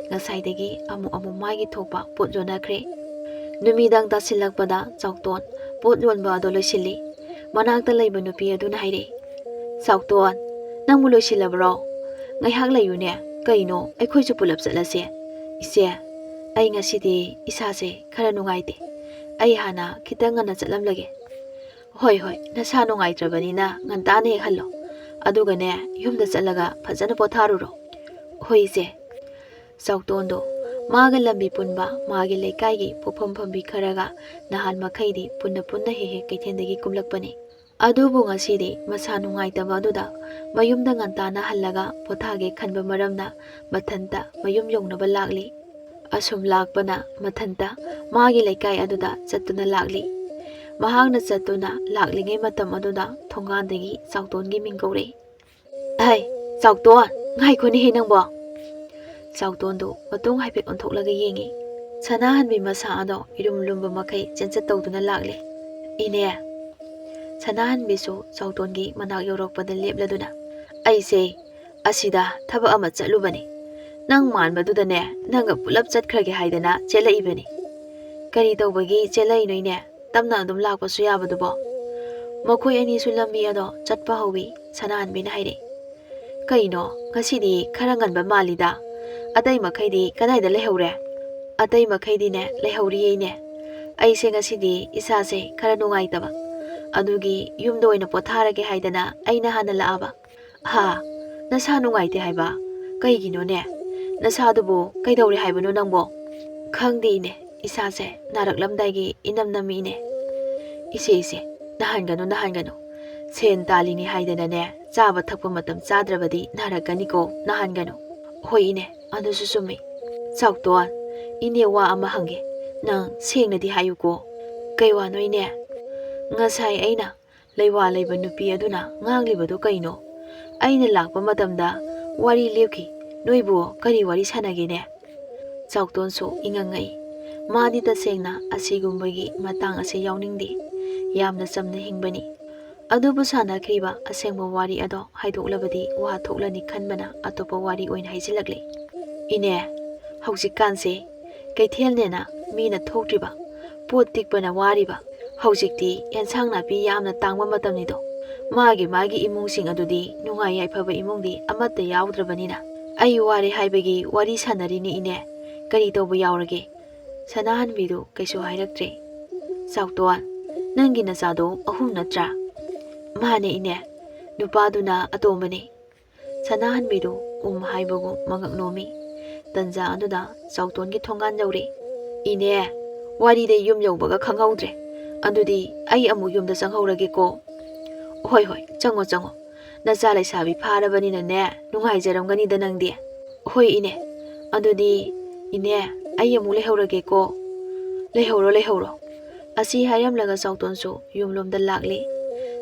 ꯉꯁꯥꯏꯗꯒꯤ ꯑꯃꯨꯛ ꯑꯃꯨꯛ ꯃꯥꯒꯤ ꯊꯣꯛꯄ ꯄꯣꯠ ꯌꯣꯟꯅꯈ꯭ꯔꯦ꯫ ꯅꯨꯃꯤꯗꯥꯡ ꯇꯥꯁꯤꯜꯂꯛꯄꯗ ꯆꯥꯎꯇꯣꯟ ꯄꯣꯠ ꯌꯣꯟꯕ ꯑꯗꯣ ꯂꯣꯏꯁꯤꯜꯂꯤ꯫ ꯃꯅꯥꯛꯇ ꯂꯩꯕ ꯅꯨꯄꯤ ꯑꯗꯨꯅ ꯍꯥꯏꯔꯛꯏ, "ꯆꯥꯎꯇꯣꯟ, ꯅꯪꯕꯨ ꯂꯣꯏꯁꯤꯜꯂꯕ꯭ꯔꯣ? ꯉꯥꯏꯍꯥꯛ ꯂꯩꯌꯨꯅꯦ, ꯀꯩꯅꯣ ꯑꯩꯈꯣꯏꯁꯨ ꯄꯨꯂꯞ ꯆꯠꯂꯁꯦ꯫" "ꯏꯆꯦ, ꯑꯩ ꯉꯁꯤꯗꯤ ꯏꯁꯥꯁꯦ ꯈꯔ ꯅꯨꯡꯉꯥꯏꯇꯦ꯫ ꯑꯩ ꯍꯥꯟꯅ ꯈꯤꯇꯪ ꯉꯟꯅ ꯆꯠꯂꯝꯂꯒꯦ꯫" "ꯍꯣꯏ ꯍꯣꯏ, ꯅꯁꯥ ꯅꯨꯡꯉꯥꯏꯇ꯭ꯔꯕꯅꯤꯅ ꯉꯟꯇꯥꯅ ꯍꯦꯛ ꯍꯜꯂꯣ꯫ ꯑꯗꯨꯒꯅꯦ, ꯌꯨꯝꯗ ꯆꯠꯂꯒ ꯐꯖꯅ ꯄꯣꯊꯥꯔꯨꯔꯣ꯫ ꯍꯣꯏ ꯏꯆꯦ꯫ ꯆꯥꯎꯇꯣꯟꯗꯣ ꯃꯥꯒ ꯂꯝꯕꯤ ꯄꯨꯟꯕ ꯃꯥꯒꯤ ꯂꯩꯀꯥꯏꯒꯤ ꯄꯣꯠꯐꯝ ꯐꯝꯕꯤ ꯈꯔꯒ ꯅꯍꯥꯟ ꯃꯈꯩꯗꯤ ꯄꯨꯟꯅ ꯄꯨꯟꯅ ꯍꯦꯛ ꯍꯦꯛ ꯀꯩꯊꯦꯜꯗꯒꯤ ꯀꯨꯝꯂꯛꯄꯅꯤ꯫ ꯑꯗꯨꯕꯨ ꯉꯁꯤꯗꯤ ꯃꯁꯥ ꯅꯨꯡꯉꯥꯏꯇꯕ ꯑꯗꯨꯗ ꯃꯌꯨꯝꯗ ꯉꯟꯇꯥꯅ ꯍꯜꯂꯒ ꯄꯣꯊꯥꯒꯦ ꯈꯟꯕ ꯃꯔꯝꯅ ꯃꯊꯟꯇ ꯃꯌꯨꯝ ꯌꯧꯅꯕ ꯂꯥꯛꯂꯤ꯫ ꯑꯁꯨꯝ ꯂꯥꯛꯄꯅ ꯃꯊꯟꯇ ꯃꯥꯒꯤ ꯂꯩꯀꯥꯏ ꯑꯗꯨꯗ ꯆꯠꯇꯨꯅ ꯂꯥꯛꯂꯤ꯫ ꯃꯍꯥꯛꯅ ꯆꯠꯇꯨꯅ ꯂꯥꯛꯂꯤꯉꯩ ꯃꯇꯝ ꯑꯗꯨꯗ ꯊꯣꯡꯒꯥꯟꯗꯒꯤ ꯆꯥꯎꯇꯣꯟꯒꯤ ꯃꯤꯡ ꯀꯧꯔꯛꯏ꯫ "ꯍꯩ, ꯆꯥꯎꯇꯣꯟ, ꯉꯥꯏꯈꯣꯅꯦꯍꯦ ꯅꯪꯕꯣ!" ꯆꯥꯎꯇꯣꯟꯗꯨ ꯃꯇꯨꯡ ꯍꯥꯏꯐꯦꯠ ꯑꯣꯟꯊꯣꯛꯂꯒ ꯌꯦꯡꯉꯤ꯫ ꯁꯅꯥꯍꯟꯕꯤ ꯃꯁꯥ ꯑꯗꯣ ꯏꯔꯨꯝ ꯂꯨꯝꯕ ꯃꯈꯩ ꯆꯦꯟꯆꯠ ꯇꯧꯗꯨꯅ ꯂꯥꯛꯂꯦ꯫ "ꯏꯅꯦ!" ꯁꯅꯥꯍꯟꯕꯤꯁꯨ ꯆꯥꯎꯇꯣꯟꯒꯤ ꯃꯅꯥꯛ ꯌꯧꯔꯛꯄꯗ ꯂꯦꯞꯂꯗꯨꯅ, "ꯑꯩꯁꯦ ꯑꯁꯤꯗ ꯊꯕꯛ ꯑꯃ ꯆꯠꯂꯨꯕꯅꯤ꯫ ꯅꯪ ꯃꯥꯟꯕꯗꯨꯗꯅꯦ, ꯅꯪꯒ ꯄꯨꯂꯞ ꯆꯠꯈ꯭ꯔꯒꯦ ꯍꯥꯏꯗꯅ ꯆꯦꯜꯂꯛꯏꯕꯅꯤ꯫" "ꯀꯔꯤ ꯇꯧꯕꯒꯤ ꯆꯦꯜꯂꯛꯏꯅꯣ ꯏꯅꯦ? ꯇꯞꯅ ꯑꯗꯨꯝ ꯂꯥꯛꯄꯁꯨ ꯌꯥꯕꯗꯨꯕꯣ?" ꯃꯈꯣꯏ ꯑꯅꯤꯁꯨ ꯂꯝꯕꯤ ꯑꯗꯣ ꯆꯠꯄ ꯍꯧꯏ꯫ ꯁꯅꯥꯍꯟꯕꯤꯅ ꯍꯥꯏꯔꯛꯏ, "ꯀꯩꯅꯣ, ꯉꯁꯤꯗꯤ ꯈꯔ ꯉꯟꯕ ꯃꯥꯜꯂꯤꯗ꯫ ꯑꯇꯩ ꯃꯈꯩꯗꯤ ꯀꯗꯥꯏꯗ ꯂꯩꯍꯧꯔꯦ?" "ꯑꯇꯩ ꯃꯈꯩꯗꯤꯅꯦ, ꯂꯩꯍꯧꯔꯤꯌꯦ ꯏꯅꯦ꯫ ꯑꯩꯁꯦ ꯉꯁꯤꯗꯤ ꯏꯁꯥꯁꯦ ꯈꯔ ꯅꯨꯡꯉꯥꯏꯇꯕ, ꯑꯗꯨꯒꯤ ꯌꯨꯝꯗ ꯑꯣꯏꯅ ꯄꯣꯊꯥꯔꯒꯦ ꯍꯥꯏꯗꯅ ꯑꯩꯅ ꯍꯥꯟꯅ ꯂꯥꯛꯑꯕ꯫" "ꯍꯥ? ꯅꯁꯥ ꯅꯨꯡꯉꯥꯏꯇꯦ ꯍꯥꯏꯕ? ꯀꯩꯒꯤꯅꯣꯅꯦ? ꯅꯁꯥꯗꯨꯕꯨ ꯀꯩꯗꯧꯔꯦ ꯍꯥꯏꯕꯅꯣ ꯅꯪꯕꯣ?" "ꯈꯪꯗꯦ ꯏꯅꯦ, ꯏꯁꯥꯁꯦ ꯅꯥꯔꯛꯂꯝꯗꯥꯏꯒꯤ ꯏꯅꯝ ꯅꯝꯃꯤ ꯏꯅꯦ꯫" "ꯏꯆꯦ, ꯏꯆꯦ, ꯅꯥꯍꯟꯒꯅꯨ, ꯅꯥꯍꯟꯒꯅꯨ꯫ ꯁꯦꯟ ꯇꯥꯜꯂꯤꯅꯤ ꯍꯥꯏꯗꯅꯅꯦ, ꯆꯥꯕ ꯊꯛꯄ ꯃꯇꯝ ꯆꯥꯗ꯭ꯔꯕꯗꯤ ꯅꯥꯔꯛꯀꯅꯤꯀꯣ, ꯅꯥꯍꯟꯒꯅꯨ꯫" "ꯍꯣꯏ ꯏꯅꯦ, ꯑꯗꯨꯁꯨ ꯆꯨꯝꯃꯤ꯫ ꯆꯥꯎꯇꯣꯟ, ꯏꯅꯦ ꯋꯥ ꯑꯃ ꯍꯪꯒꯦ, ꯅꯪ ꯁꯦꯡꯅꯗꯤ ꯍꯥꯏꯌꯨꯀꯣ꯫" "ꯀꯩ ꯋꯥꯅꯣ ꯏꯅꯦ?" "ꯉꯁꯥꯏ ꯑꯩꯅ ꯂꯩꯋꯥ ꯂꯩꯕ ꯅꯨꯄꯤ ꯑꯗꯨꯅ ꯉꯥꯡꯂꯤꯕꯗꯨ ꯀꯩꯅꯣ? ꯑꯩꯅ ꯂꯥꯛꯄ ꯃꯇꯝꯗ ꯋꯥꯔꯤ ꯂꯦꯞꯈꯤ꯫ ꯅꯣꯏꯕꯨ ꯀꯔꯤ ꯋꯥꯔꯤ ꯁꯥꯟꯅꯒꯦꯅꯦ?" ꯆꯥꯎꯇꯣꯟꯁꯨ ꯏꯉꯛ ꯉꯛꯏ꯫ ꯃꯥꯗꯤ ꯇꯁꯦꯡꯅ ꯑꯁꯤꯒꯨꯝꯕꯒꯤ ꯃꯇꯥꯡ ꯑꯁꯤ ꯌꯥꯎꯅꯤꯡꯗꯦ꯫ ꯌꯥꯝꯅ ꯆꯝꯅ ꯍꯤꯡꯕꯅꯤ꯫ ꯑꯗꯨꯕꯨ ꯁꯥꯟꯅꯈ꯭ꯔꯤꯕ ꯑꯁꯦꯡꯕ ꯋꯥꯔꯤ ꯑꯗꯣ ꯍꯥꯏꯗꯣꯛꯂꯕꯗꯤ ꯋꯥ ꯊꯣꯛꯂꯅꯤ ꯈꯟꯕꯅ ꯑꯇꯣꯞꯄ ꯋꯥꯔꯤ ꯑꯣꯏꯅ ꯍꯥꯏꯖꯤꯜꯂꯛꯂꯦ꯫ "ꯏꯅꯦ, ꯍꯧꯖꯤꯛꯀꯥꯟꯁꯦ ꯀꯩꯊꯦꯜꯅꯦꯅ ꯃꯤꯅ ꯊꯣꯛꯇ꯭ꯔꯤꯕ, ꯄꯣꯠ ꯇꯤꯛꯄꯅ ꯋꯥꯔꯤꯕ꯫ ꯍꯧꯖꯤꯛꯇꯤ ꯑꯦꯟꯁꯥꯡ ꯅꯥꯄꯤ ꯌꯥꯝꯅ ꯇꯥꯡꯕ ꯃꯇꯝꯅꯤꯗꯣ꯫ ꯃꯥꯒꯤ ꯃꯥꯒꯤ ꯏꯃꯨꯡꯁꯤꯡ ꯑꯗꯨꯗꯤ ꯅꯨꯡꯉꯥꯏ ꯌꯥꯏꯐꯕ ꯏꯃꯨꯡꯗꯤ ꯑꯃꯠꯇ ꯌꯥꯎꯗ꯭ꯔꯕꯅꯤꯅ ꯑꯩ ꯋꯥꯔꯦ ꯍꯥꯏꯕꯒꯤ ꯋꯥꯔꯤ ꯁꯥꯟꯅꯔꯤꯅꯤ ꯏꯅꯦ꯫ ꯀꯔꯤ ꯇꯧꯕ ꯌꯥꯎꯔꯒꯦ?" ꯁꯅꯥꯍꯟꯕꯤꯗꯨ ꯀꯩꯁꯨ ꯍꯥꯏꯔꯛꯇ꯭ꯔꯦ꯫ "ꯆꯥꯎꯇꯣꯟ, ꯅꯪꯒꯤ ꯅꯆꯥꯗꯣ ꯑꯍꯨꯝ ꯅꯠꯇ꯭ꯔꯥ?" "ꯃꯥꯅꯦ ꯏꯅꯦ꯫ ꯅꯨꯄꯥꯗꯨꯅ ꯑꯇꯣꯝꯕꯅꯤ꯫ ꯁꯅꯥꯍꯟꯕꯤꯗꯨ ꯎꯝ ꯍꯥꯏꯕꯒꯨꯝ ꯃꯉꯛ ꯅꯣꯝꯃꯤ꯫ ꯇꯟꯖꯥ ꯑꯗꯨꯗ ꯆꯥꯎꯇꯣꯟꯒꯤ ꯊꯣꯡꯒꯥꯟ ꯌꯧꯔꯦ꯫ "ꯏꯅꯦ, ꯋꯥꯔꯤꯗ ꯌꯨꯝ ꯌꯧꯕꯒ ꯈꯪꯍꯧꯗ꯭ꯔꯦ꯫ ꯑꯗꯨꯗꯤ ꯑꯩ ꯑꯃꯨꯛ ꯌꯨꯝꯗ ꯆꯪꯍꯧꯔꯒꯦꯀꯣ꯫" "ꯍꯣꯏ, ꯍꯣꯏ, ꯆꯪꯉꯣ, ꯆꯪꯉꯣ꯫ ꯅꯆꯥ ꯂꯩꯁꯥꯕꯤ ꯐꯥꯔꯕꯅꯤꯅꯅꯦ, ꯅꯨꯡꯉꯥꯏꯖꯔꯝꯒꯅꯤꯗ ꯅꯪꯗꯤ꯫" "ꯍꯣꯏ ꯏꯅꯦ꯫ ꯑꯗꯨꯗꯤ ꯏꯅꯦ, ꯑꯩ ꯑꯃꯨꯛ ꯂꯩꯍꯧꯔꯒꯦꯀꯣ꯫" "ꯂꯩꯍꯧꯔꯣ, ꯂꯩꯍꯧꯔꯣ꯫" ꯑꯁꯤ ꯍꯥꯏꯔꯝꯂꯒ ꯆꯥꯎꯇꯣꯟꯁꯨ ꯌꯨꯝꯂꯣꯝꯗ ꯂꯥꯛꯂꯦ꯫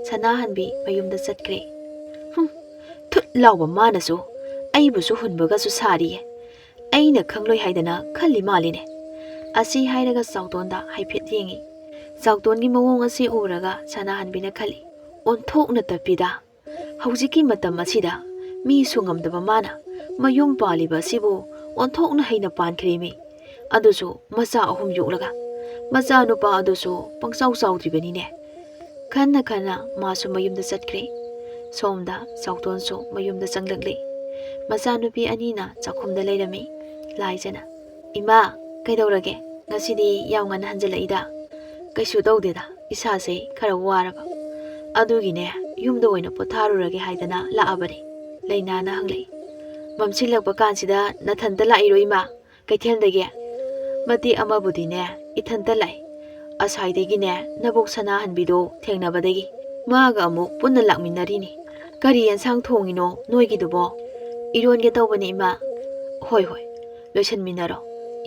ꯁꯅꯥꯍꯟꯕꯤ ꯃꯌꯨꯝꯗ ꯆꯠꯈ꯭ꯔꯦ꯫ "ꯍꯨꯝ, ꯊꯨꯠ ꯂꯥꯎꯕ ꯃꯥꯅꯁꯨ ꯑꯩꯕꯨꯁꯨ ꯍꯨꯟꯕꯒꯁꯨ ꯁꯥꯔꯤꯌꯦ꯫ ꯑꯩꯅ ꯈꯪꯂꯣꯏ ꯍꯥꯏꯗꯅ ꯈꯜꯂꯤ ꯃꯥꯜꯂꯤꯅꯦ꯫" ꯑꯁꯤ ꯍꯥꯏꯔꯒ ꯆꯥꯎꯇꯣꯟꯗ ꯍꯥꯏꯐꯦꯠ ꯌꯦꯡꯉꯤ꯫ ꯆꯥꯎꯇꯣꯟꯒꯤ ꯃꯑꯣꯡ ꯑꯁꯤ ꯎꯔꯒ ꯁꯅꯥꯍꯟꯕꯤꯅ ꯈꯜꯂꯤ, "ꯑꯣꯟꯊꯣꯛꯅ ꯇꯞꯄꯤꯗ꯫ ꯍꯧꯖꯤꯛꯀꯤ ꯃꯇꯝ ꯑꯁꯤꯗ ꯃꯤꯁꯨ ꯉꯝꯗꯕ ꯃꯥꯅ ꯃꯌꯨꯝ ꯄꯥꯜꯂꯤꯕ ꯑꯁꯤꯕꯨ ꯑꯣꯟꯊꯣꯛꯅ ꯍꯩꯅ ꯄꯥꯟꯈ꯭ꯔꯦꯃꯤ꯫ ꯑꯗꯨꯁꯨ ꯃꯆꯥ ꯑꯍꯨꯝ ꯌꯣꯛꯂꯒ꯫ ꯃꯆꯥꯅꯨꯄꯥ ꯑꯗꯨꯁꯨ ꯄꯪꯆꯥꯎ ꯆꯥꯎꯗ꯭ꯔꯤꯕꯅꯤꯅꯦ꯫" ꯈꯟꯅ ꯈꯟꯅ ꯃꯥꯁꯨ ꯃꯌꯨꯝꯗ ꯆꯠꯈ꯭ꯔꯦ꯫ ꯁꯣꯝꯗ ꯆꯥꯎꯇꯣꯟꯁꯨ ꯃꯌꯨꯝꯗ ꯆꯪꯂꯛꯂꯦ꯫ ꯃꯆꯥꯅꯨꯄꯤ ꯑꯅꯤꯅ ꯆꯥꯛꯈꯨꯝꯗ ꯂꯩꯔꯝꯃꯤ꯫ ꯂꯥꯏꯖꯅ, "ꯏꯃꯥ, ꯀꯩꯗꯧꯔꯒꯦ? ꯉꯁꯤꯗꯤ ꯌꯥꯝ ꯉꯟꯅ ꯍꯟꯖꯤꯜꯂꯛꯏꯗ?" "ꯀꯩꯁꯨ ꯇꯧꯗꯦꯗ, ꯏꯁꯥꯁꯦ ꯈꯔ ꯋꯥꯔꯕ꯫ ꯑꯗꯨꯒꯤꯅꯦ, ꯌꯨꯝꯗ ꯑꯣꯏꯅ ꯄꯣꯊꯥꯔꯨꯔꯒꯦ ꯍꯥꯏꯗꯅ ꯂꯥꯛꯑꯕꯅꯤ꯫" ꯂꯩꯅꯥꯅ ꯍꯪꯂꯛꯏ꯫ "ꯃꯝꯁꯤꯜꯂꯛꯄ ꯀꯥꯟꯁꯤꯗ ꯅꯊꯟꯇ ꯂꯥꯛꯏꯔꯣ ꯏꯃꯥ? ꯀꯩꯊꯦꯜꯗꯒꯤ?" "ꯃꯇꯦꯛ ꯑꯃꯕꯨꯗꯤꯅꯦ, ꯏꯊꯟꯇ ꯂꯥꯛꯏ꯫ ꯑꯁꯥꯏꯗꯒꯤꯅꯦ, ꯅꯕꯣꯛ ꯁꯅꯥꯍꯟꯕꯤꯗꯣ ꯊꯦꯡꯅꯕꯗꯒꯤ ꯃꯥꯒ ꯑꯃꯨꯛ ꯄꯨꯟꯅ ꯂꯥꯛꯃꯤꯟꯅꯔꯤꯅꯤ꯫ ꯀꯔꯤ ꯑꯦꯟꯁꯥꯡ ꯊꯣꯡꯉꯤꯅꯣ ꯅꯣꯏꯒꯤꯗꯨꯕꯣ?" "ꯏꯔꯣꯟꯒꯦ ꯇꯧꯕꯅꯤ ꯏꯃꯥ꯫" "ꯍꯣꯏ, ꯍꯣꯏ, ꯂꯣꯏꯁꯟꯃꯤꯟꯅꯔꯣ꯫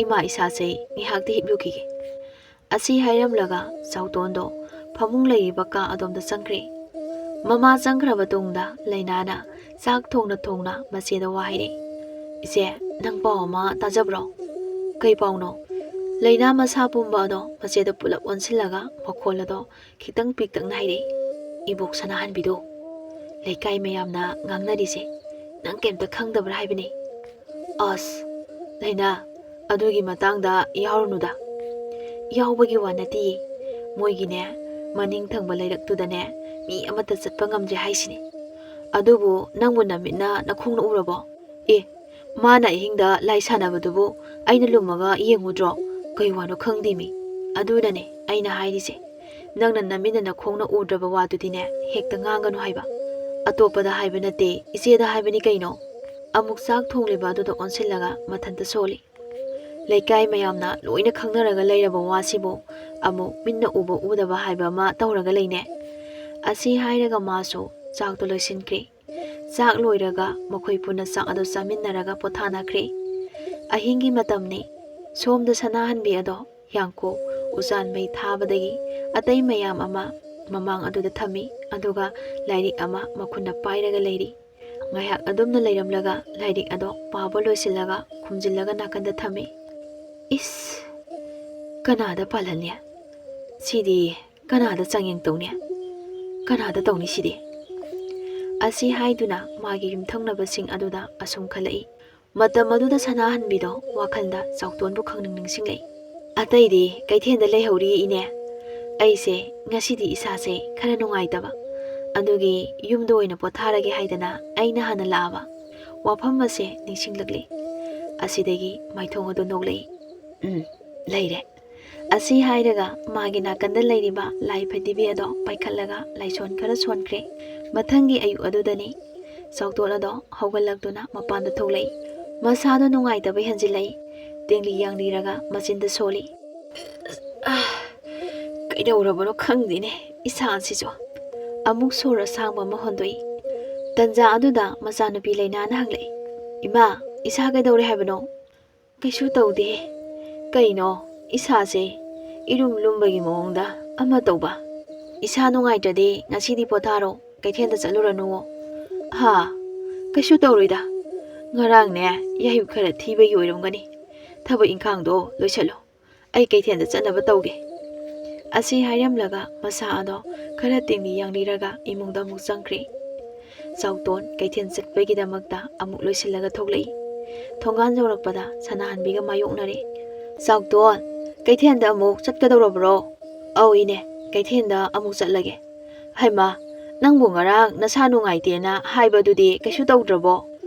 ꯏꯃꯥ ꯏꯁꯥꯁꯦ ꯉꯥꯏꯍꯥꯛꯇꯤ ꯍꯤꯞꯂꯨꯈꯤꯒꯦ꯫" ꯑꯁꯤ ꯍꯥꯏꯔꯝꯂꯒ ꯆꯥꯎꯇꯣꯟꯗꯣ ꯐꯃꯨꯡ ꯂꯩꯔꯤꯕ ꯀꯥ ꯑꯗꯣꯝꯗ ꯆꯪꯈ꯭ꯔꯦ꯫ ꯃꯃꯥ ꯆꯪꯈ꯭ꯔꯕ ꯇꯨꯡꯗ ꯂꯩꯅꯥꯅ ꯆꯥꯛ ꯊꯣꯡꯅ ꯊꯣꯡꯅ ꯃꯆꯦꯗ ꯋꯥ ꯍꯥꯏꯔꯛꯏ꯫ "ꯏꯆꯦ, ꯅꯪ ꯄꯥꯎ ꯑꯃ ꯇꯥꯖꯕ꯭ꯔꯣ?" "ꯀꯩ ꯄꯥꯎꯅꯣ?" ꯂꯩꯅꯥ ꯃꯁꯥ ꯄꯨꯝꯕ ꯑꯗꯣ ꯃꯆꯦꯗ ꯄꯨꯂꯞ ꯑꯣꯟꯁꯤꯜꯂꯒ ꯃꯈꯣꯜ ꯑꯗꯣ ꯈꯤꯇꯪ ꯄꯤꯛꯇꯛꯅ ꯍꯥꯏꯔꯛꯏ꯫ "ꯏꯕꯣꯛ ꯁꯅꯥꯍꯟꯕꯤꯗꯣ ꯂꯩꯀꯥꯏ ꯃꯌꯥꯝꯅ ꯉꯥꯡꯅꯔꯤꯁꯦ ꯅꯪ ꯀꯩꯝꯇ ꯈꯪꯗꯕ꯭ꯔꯥ ꯍꯥꯏꯕꯅꯤ꯫" "ꯑꯁ, ꯂꯩꯅꯥ, ꯑꯗꯨꯒꯤ ꯃꯇꯥꯡꯗ ꯌꯥꯎꯔꯨꯅꯨꯗ꯫" "ꯌꯥꯎꯕꯒꯤ ꯋꯥ ꯅꯠꯇꯤꯌꯦ꯫ ꯃꯣꯏꯒꯤꯅꯦ, ꯃꯅꯤꯡ ꯊꯪꯕ ꯂꯩꯔꯛꯇꯨꯗꯅꯦ, ꯃꯤ ꯑꯃꯠꯇ ꯆꯠꯄ ꯉꯝꯗ꯭ꯔꯦ ꯍꯥꯏꯁꯤꯅꯤ꯫ ꯑꯗꯨꯕꯨ ꯅꯪꯕꯨ ꯅꯃꯤꯠꯅ ꯅꯈꯣꯡꯅ ꯎꯔꯕꯣ?" "ꯑꯦ, ꯃꯥꯅ ꯑꯍꯤꯡꯗ ꯂꯥꯏ ꯁꯥꯟꯅꯕꯗꯨꯕꯨ ꯑꯩꯅ ꯂꯨꯝꯃꯒ ꯌꯦꯡꯉꯨꯗ꯭ꯔꯣ? ꯀꯩ ꯋꯥꯅꯣ ꯈꯪꯗꯦꯃꯤ꯫ ꯑꯗꯨꯅꯅꯦ ꯑꯩꯅ ꯍꯥꯏꯔꯤꯁꯦ, ꯅꯪꯅ ꯅꯃꯤꯠꯅ ꯅꯈꯣꯡꯅ ꯎꯗ꯭ꯔꯕ ꯋꯥꯗꯨꯗꯤꯅꯦ, ꯍꯦꯛꯇ ꯉꯥꯡꯒꯅꯨ ꯍꯥꯏꯕ꯫ "ꯑꯇꯣꯞꯄꯗ ꯍꯥꯏꯕ ꯅꯠꯇꯦ, ꯏꯆꯦꯗ ꯍꯥꯏꯕꯅꯤ ꯀꯩꯅꯣ?" ꯑꯃꯨꯛ ꯆꯥꯛ ꯊꯣꯡꯂꯤꯕ ꯑꯗꯨꯗ ꯑꯣꯟꯁꯤꯜꯂꯒ ꯃꯊꯟꯇ ꯁꯣꯜꯂꯤ꯫ "ꯂꯩꯀꯥꯏ ꯃꯌꯥꯝꯅ ꯂꯣꯏꯅ ꯈꯪꯅꯔꯒ ꯂꯩꯔꯕ ꯋꯥꯁꯤꯕꯨ ꯑꯃꯨꯛ ꯃꯤꯠꯅ ꯎꯕ ꯎꯗꯕ ꯍꯥꯏꯕ ꯑꯃ ꯇꯧꯔꯒ ꯂꯩꯅꯦ"꯫ ꯑꯁꯤ ꯍꯥꯏꯔꯒ ꯃꯥꯁꯨ ꯆꯥꯛꯇꯣ ꯂꯣꯏꯁꯤꯟꯈ꯭ꯔꯦ꯫ ꯆꯥꯛ ꯂꯣꯏꯔꯒ ꯃꯈꯣꯏ ꯄꯨꯟꯅ ꯆꯥꯛ ꯑꯗꯨ ꯆꯥꯃꯤꯟꯅꯔꯒ ꯄꯣꯊꯥꯅꯈ꯭ꯔꯦ꯫ ꯑꯍꯤꯡꯒꯤ ꯃꯇꯝꯅꯤ꯫ ꯁꯣꯝꯗ ꯁꯅꯥꯍꯟꯕꯤ ꯑꯗꯣ ꯌꯥꯡꯀꯣꯛ ꯎꯆꯥꯟ ꯃꯩ ꯊꯥꯕꯗꯒꯤ ꯑꯇꯩ ꯃꯌꯥꯝ ꯑꯃ ꯃꯃꯥꯡ ꯑꯗꯨꯗ ꯊꯝꯃꯤ, ꯑꯗꯨꯒ ꯂꯥꯏꯔꯤꯛ ꯑꯃ ꯃꯈꯨꯠꯅ ꯄꯥꯏꯔꯒ ꯂꯩꯔꯤ꯫ ꯉꯥꯏꯍꯥꯛ ꯑꯗꯨꯝꯅ ꯂꯩꯔꯝꯂꯒ ꯂꯥꯏꯔꯤꯛ ꯑꯗꯣ ꯄꯥꯕ ꯂꯣꯏꯁꯤꯜꯂꯒ ꯈꯨꯝꯖꯤꯜꯂꯒ ꯅꯥꯀꯟꯗ ꯊꯝꯃꯤ꯫ "ꯏꯁ! ꯀꯅꯥꯗ ꯄꯥꯜꯍꯟꯅꯤ? ꯁꯤꯗꯤ ꯀꯅꯥꯗ ꯆꯥꯡꯌꯦꯡ ꯇꯧꯅꯤ? ꯀꯅꯥꯗ ꯇꯧꯅꯤ ꯁꯤꯗꯤ?" ꯑꯁꯤ ꯍꯥꯏꯗꯨꯅ ꯃꯥꯒꯤ ꯌꯨꯝꯊꯪꯅꯕꯁꯤꯡ ꯑꯗꯨꯗ ꯑꯁꯨꯝ ꯈꯜꯂꯛꯏ꯫ ꯃꯇꯝ ꯑꯗꯨꯗ ꯁꯅꯥꯍꯟꯕꯤꯗꯣ ꯋꯥꯈꯜꯗ ꯆꯥꯎꯇꯣꯟꯕꯨ ꯈꯪꯅꯤꯡ ꯅꯤꯡꯁꯤꯡꯂꯛꯏ꯫ "ꯑꯇꯩꯗꯤ ꯀꯩꯊꯦꯜꯗ ꯂꯩꯍꯧꯔꯤ ꯏꯅꯦ꯫ ꯑꯩꯁꯦ ꯉꯁꯤꯗꯤ ꯏꯁꯥꯁꯦ ꯈꯔ ꯅꯨꯡꯉꯥꯏꯇꯕ, ꯑꯗꯨꯒꯤ ꯌꯨꯝꯗ ꯑꯣꯏꯅ ꯄꯣꯊꯥꯔꯒꯦ ꯍꯥꯏꯗꯅ ꯑꯩꯅ ꯍꯥꯟꯅ ꯂꯥꯛꯑꯕ ꯋꯥꯐꯝ ꯑꯁꯦ ꯅꯤꯡꯁꯤꯡꯂꯛꯂꯤ"꯫ ꯑꯁꯤꯗꯒꯤ ꯃꯥꯏꯊꯣꯡ ꯑꯗꯨ ꯅꯣꯛꯂꯛꯏ꯫ "ꯎꯝ, ꯂꯩꯔꯦ"꯫ ꯑꯁꯤ ꯍꯥꯏꯔꯒ ꯃꯥꯒꯤ ꯅꯥꯀꯟꯗ ꯂꯩꯔꯤꯕ ꯂꯥꯏ ꯐꯗꯤꯕꯤ ꯑꯗꯣ ꯄꯥꯏꯈꯠꯂꯒ ꯂꯥꯏꯁꯣꯟ ꯈꯔ ꯁꯣꯟꯈ꯭ꯔꯦ꯫ ꯃꯊꯪꯒꯤ ꯑꯌꯨꯛ ꯑꯗꯨꯗꯅꯤ ꯆꯥꯎꯇꯣꯟ ꯑꯗꯣ ꯍꯧꯒꯠꯂꯛꯇꯨꯅ ꯃꯄꯥꯟꯗ ꯊꯣꯛꯂꯛꯏ꯫ ꯃꯁꯥꯗꯣ ꯅꯨꯡꯉꯥꯏꯇꯕ ꯍꯦꯟꯖꯤꯜꯂꯛꯏ꯫ ꯇꯦꯡꯂꯤ ꯌꯥꯡꯂꯤꯔꯒ ꯃꯆꯤꯟꯗ ꯁꯣꯜꯂꯤ꯫ "ꯑꯥ, ꯀꯩꯗꯧꯔꯕꯅꯣ ꯈꯪꯗꯦꯅꯦ ꯏꯁꯥꯁꯤꯁꯨ"꯫ ꯑꯃꯨꯛ ꯁꯣꯔ ꯑꯁꯥꯡꯕ ꯑꯃ ꯍꯣꯟꯗꯣꯛꯏ꯫ ꯇꯟꯖꯥ ꯑꯗꯨꯗ ꯃꯆꯥꯅꯨꯄꯤ ꯂꯩꯅꯥꯅ ꯍꯪꯂꯛꯏ, "ꯏꯃꯥ, ꯏꯁꯥ ꯀꯩꯗꯧꯔꯦ ꯍꯥꯏꯕꯅꯣ?" "ꯀꯩꯁꯨ ꯇꯧꯗꯦ꯫ ꯀꯩꯅꯣ, ꯏꯁꯥꯁꯦ ꯏꯔꯨꯝ ꯂꯨꯝꯕꯒꯤ ꯃꯑꯣꯡꯗ ꯑꯃ ꯇꯧꯕ"꯫ "ꯏꯁꯥ ꯅꯨꯡꯉꯥꯏꯇ꯭ꯔꯗꯤ ꯉꯁꯤꯗꯤ ꯄꯣꯊꯥꯔꯣ, ꯀꯩꯊꯦꯜꯗ ꯆꯠꯂꯨꯔꯅꯨꯋꯣ"꯫ "ꯍꯥ? ꯀꯩꯁꯨ ꯇꯧꯔꯣꯏꯗ꯫ ꯉꯔꯥꯡꯅꯦ, ꯌꯥꯍꯤꯞ ꯈꯔ ꯊꯤꯕꯒꯤ ꯑꯣꯏꯔꯝꯒꯅꯤ꯫ ꯊꯕꯛ ꯏꯪꯈꯥꯡꯗꯣ ꯂꯣꯏꯁꯜꯂꯣ꯫ ꯑꯩ ꯀꯩꯊꯦꯜꯗ ꯆꯠꯅꯕ ꯇꯧꯒꯦ"꯫ ꯑꯁꯤ ꯍꯥꯏꯔꯝꯂꯒ ꯃꯁꯥ ꯑꯗꯣ ꯈꯔ ꯇꯦꯡꯂꯤ ꯌꯥꯡꯂꯤꯔꯒ ꯏꯃꯨꯡꯗ ꯑꯃꯨꯛ ꯆꯪꯈ꯭ꯔꯦ꯫ ꯆꯥꯎꯇꯣꯟ ꯀꯩꯊꯦꯜ ꯆꯠꯄꯒꯤꯗꯃꯛꯇ ꯑꯃꯨꯛ ꯂꯣꯏꯁꯤꯜꯂꯒ ꯊꯣꯛꯂꯛꯏ꯫ ꯊꯣꯡꯒꯥꯟ ꯌꯧꯔꯛꯄꯗ ꯁꯅꯥꯍꯟꯕꯤꯒ ꯃꯥꯌꯣꯛꯅꯔꯦ꯫ "ꯆꯥꯎꯇꯣꯟ, ꯀꯩꯊꯦꯜꯗ ꯑꯃꯨꯛ ꯆꯠꯀꯗꯧꯔꯕ꯭ꯔꯣ?" "ꯑꯧ ꯏꯅꯦ, ꯀꯩꯊꯦꯜꯗ ꯑꯃꯨꯛ ꯆꯠꯂꯒꯦ"꯫ "ꯍꯩꯃꯥ, ꯅꯪꯕꯨ ꯉꯔꯥꯡ ꯅꯁꯥ ꯅꯨꯡꯉꯥꯏꯇꯦꯅ ꯍꯥꯏꯕꯗꯨꯗꯤ ꯀꯩꯁꯨ ꯇꯧꯗ꯭ꯔꯕꯣ?"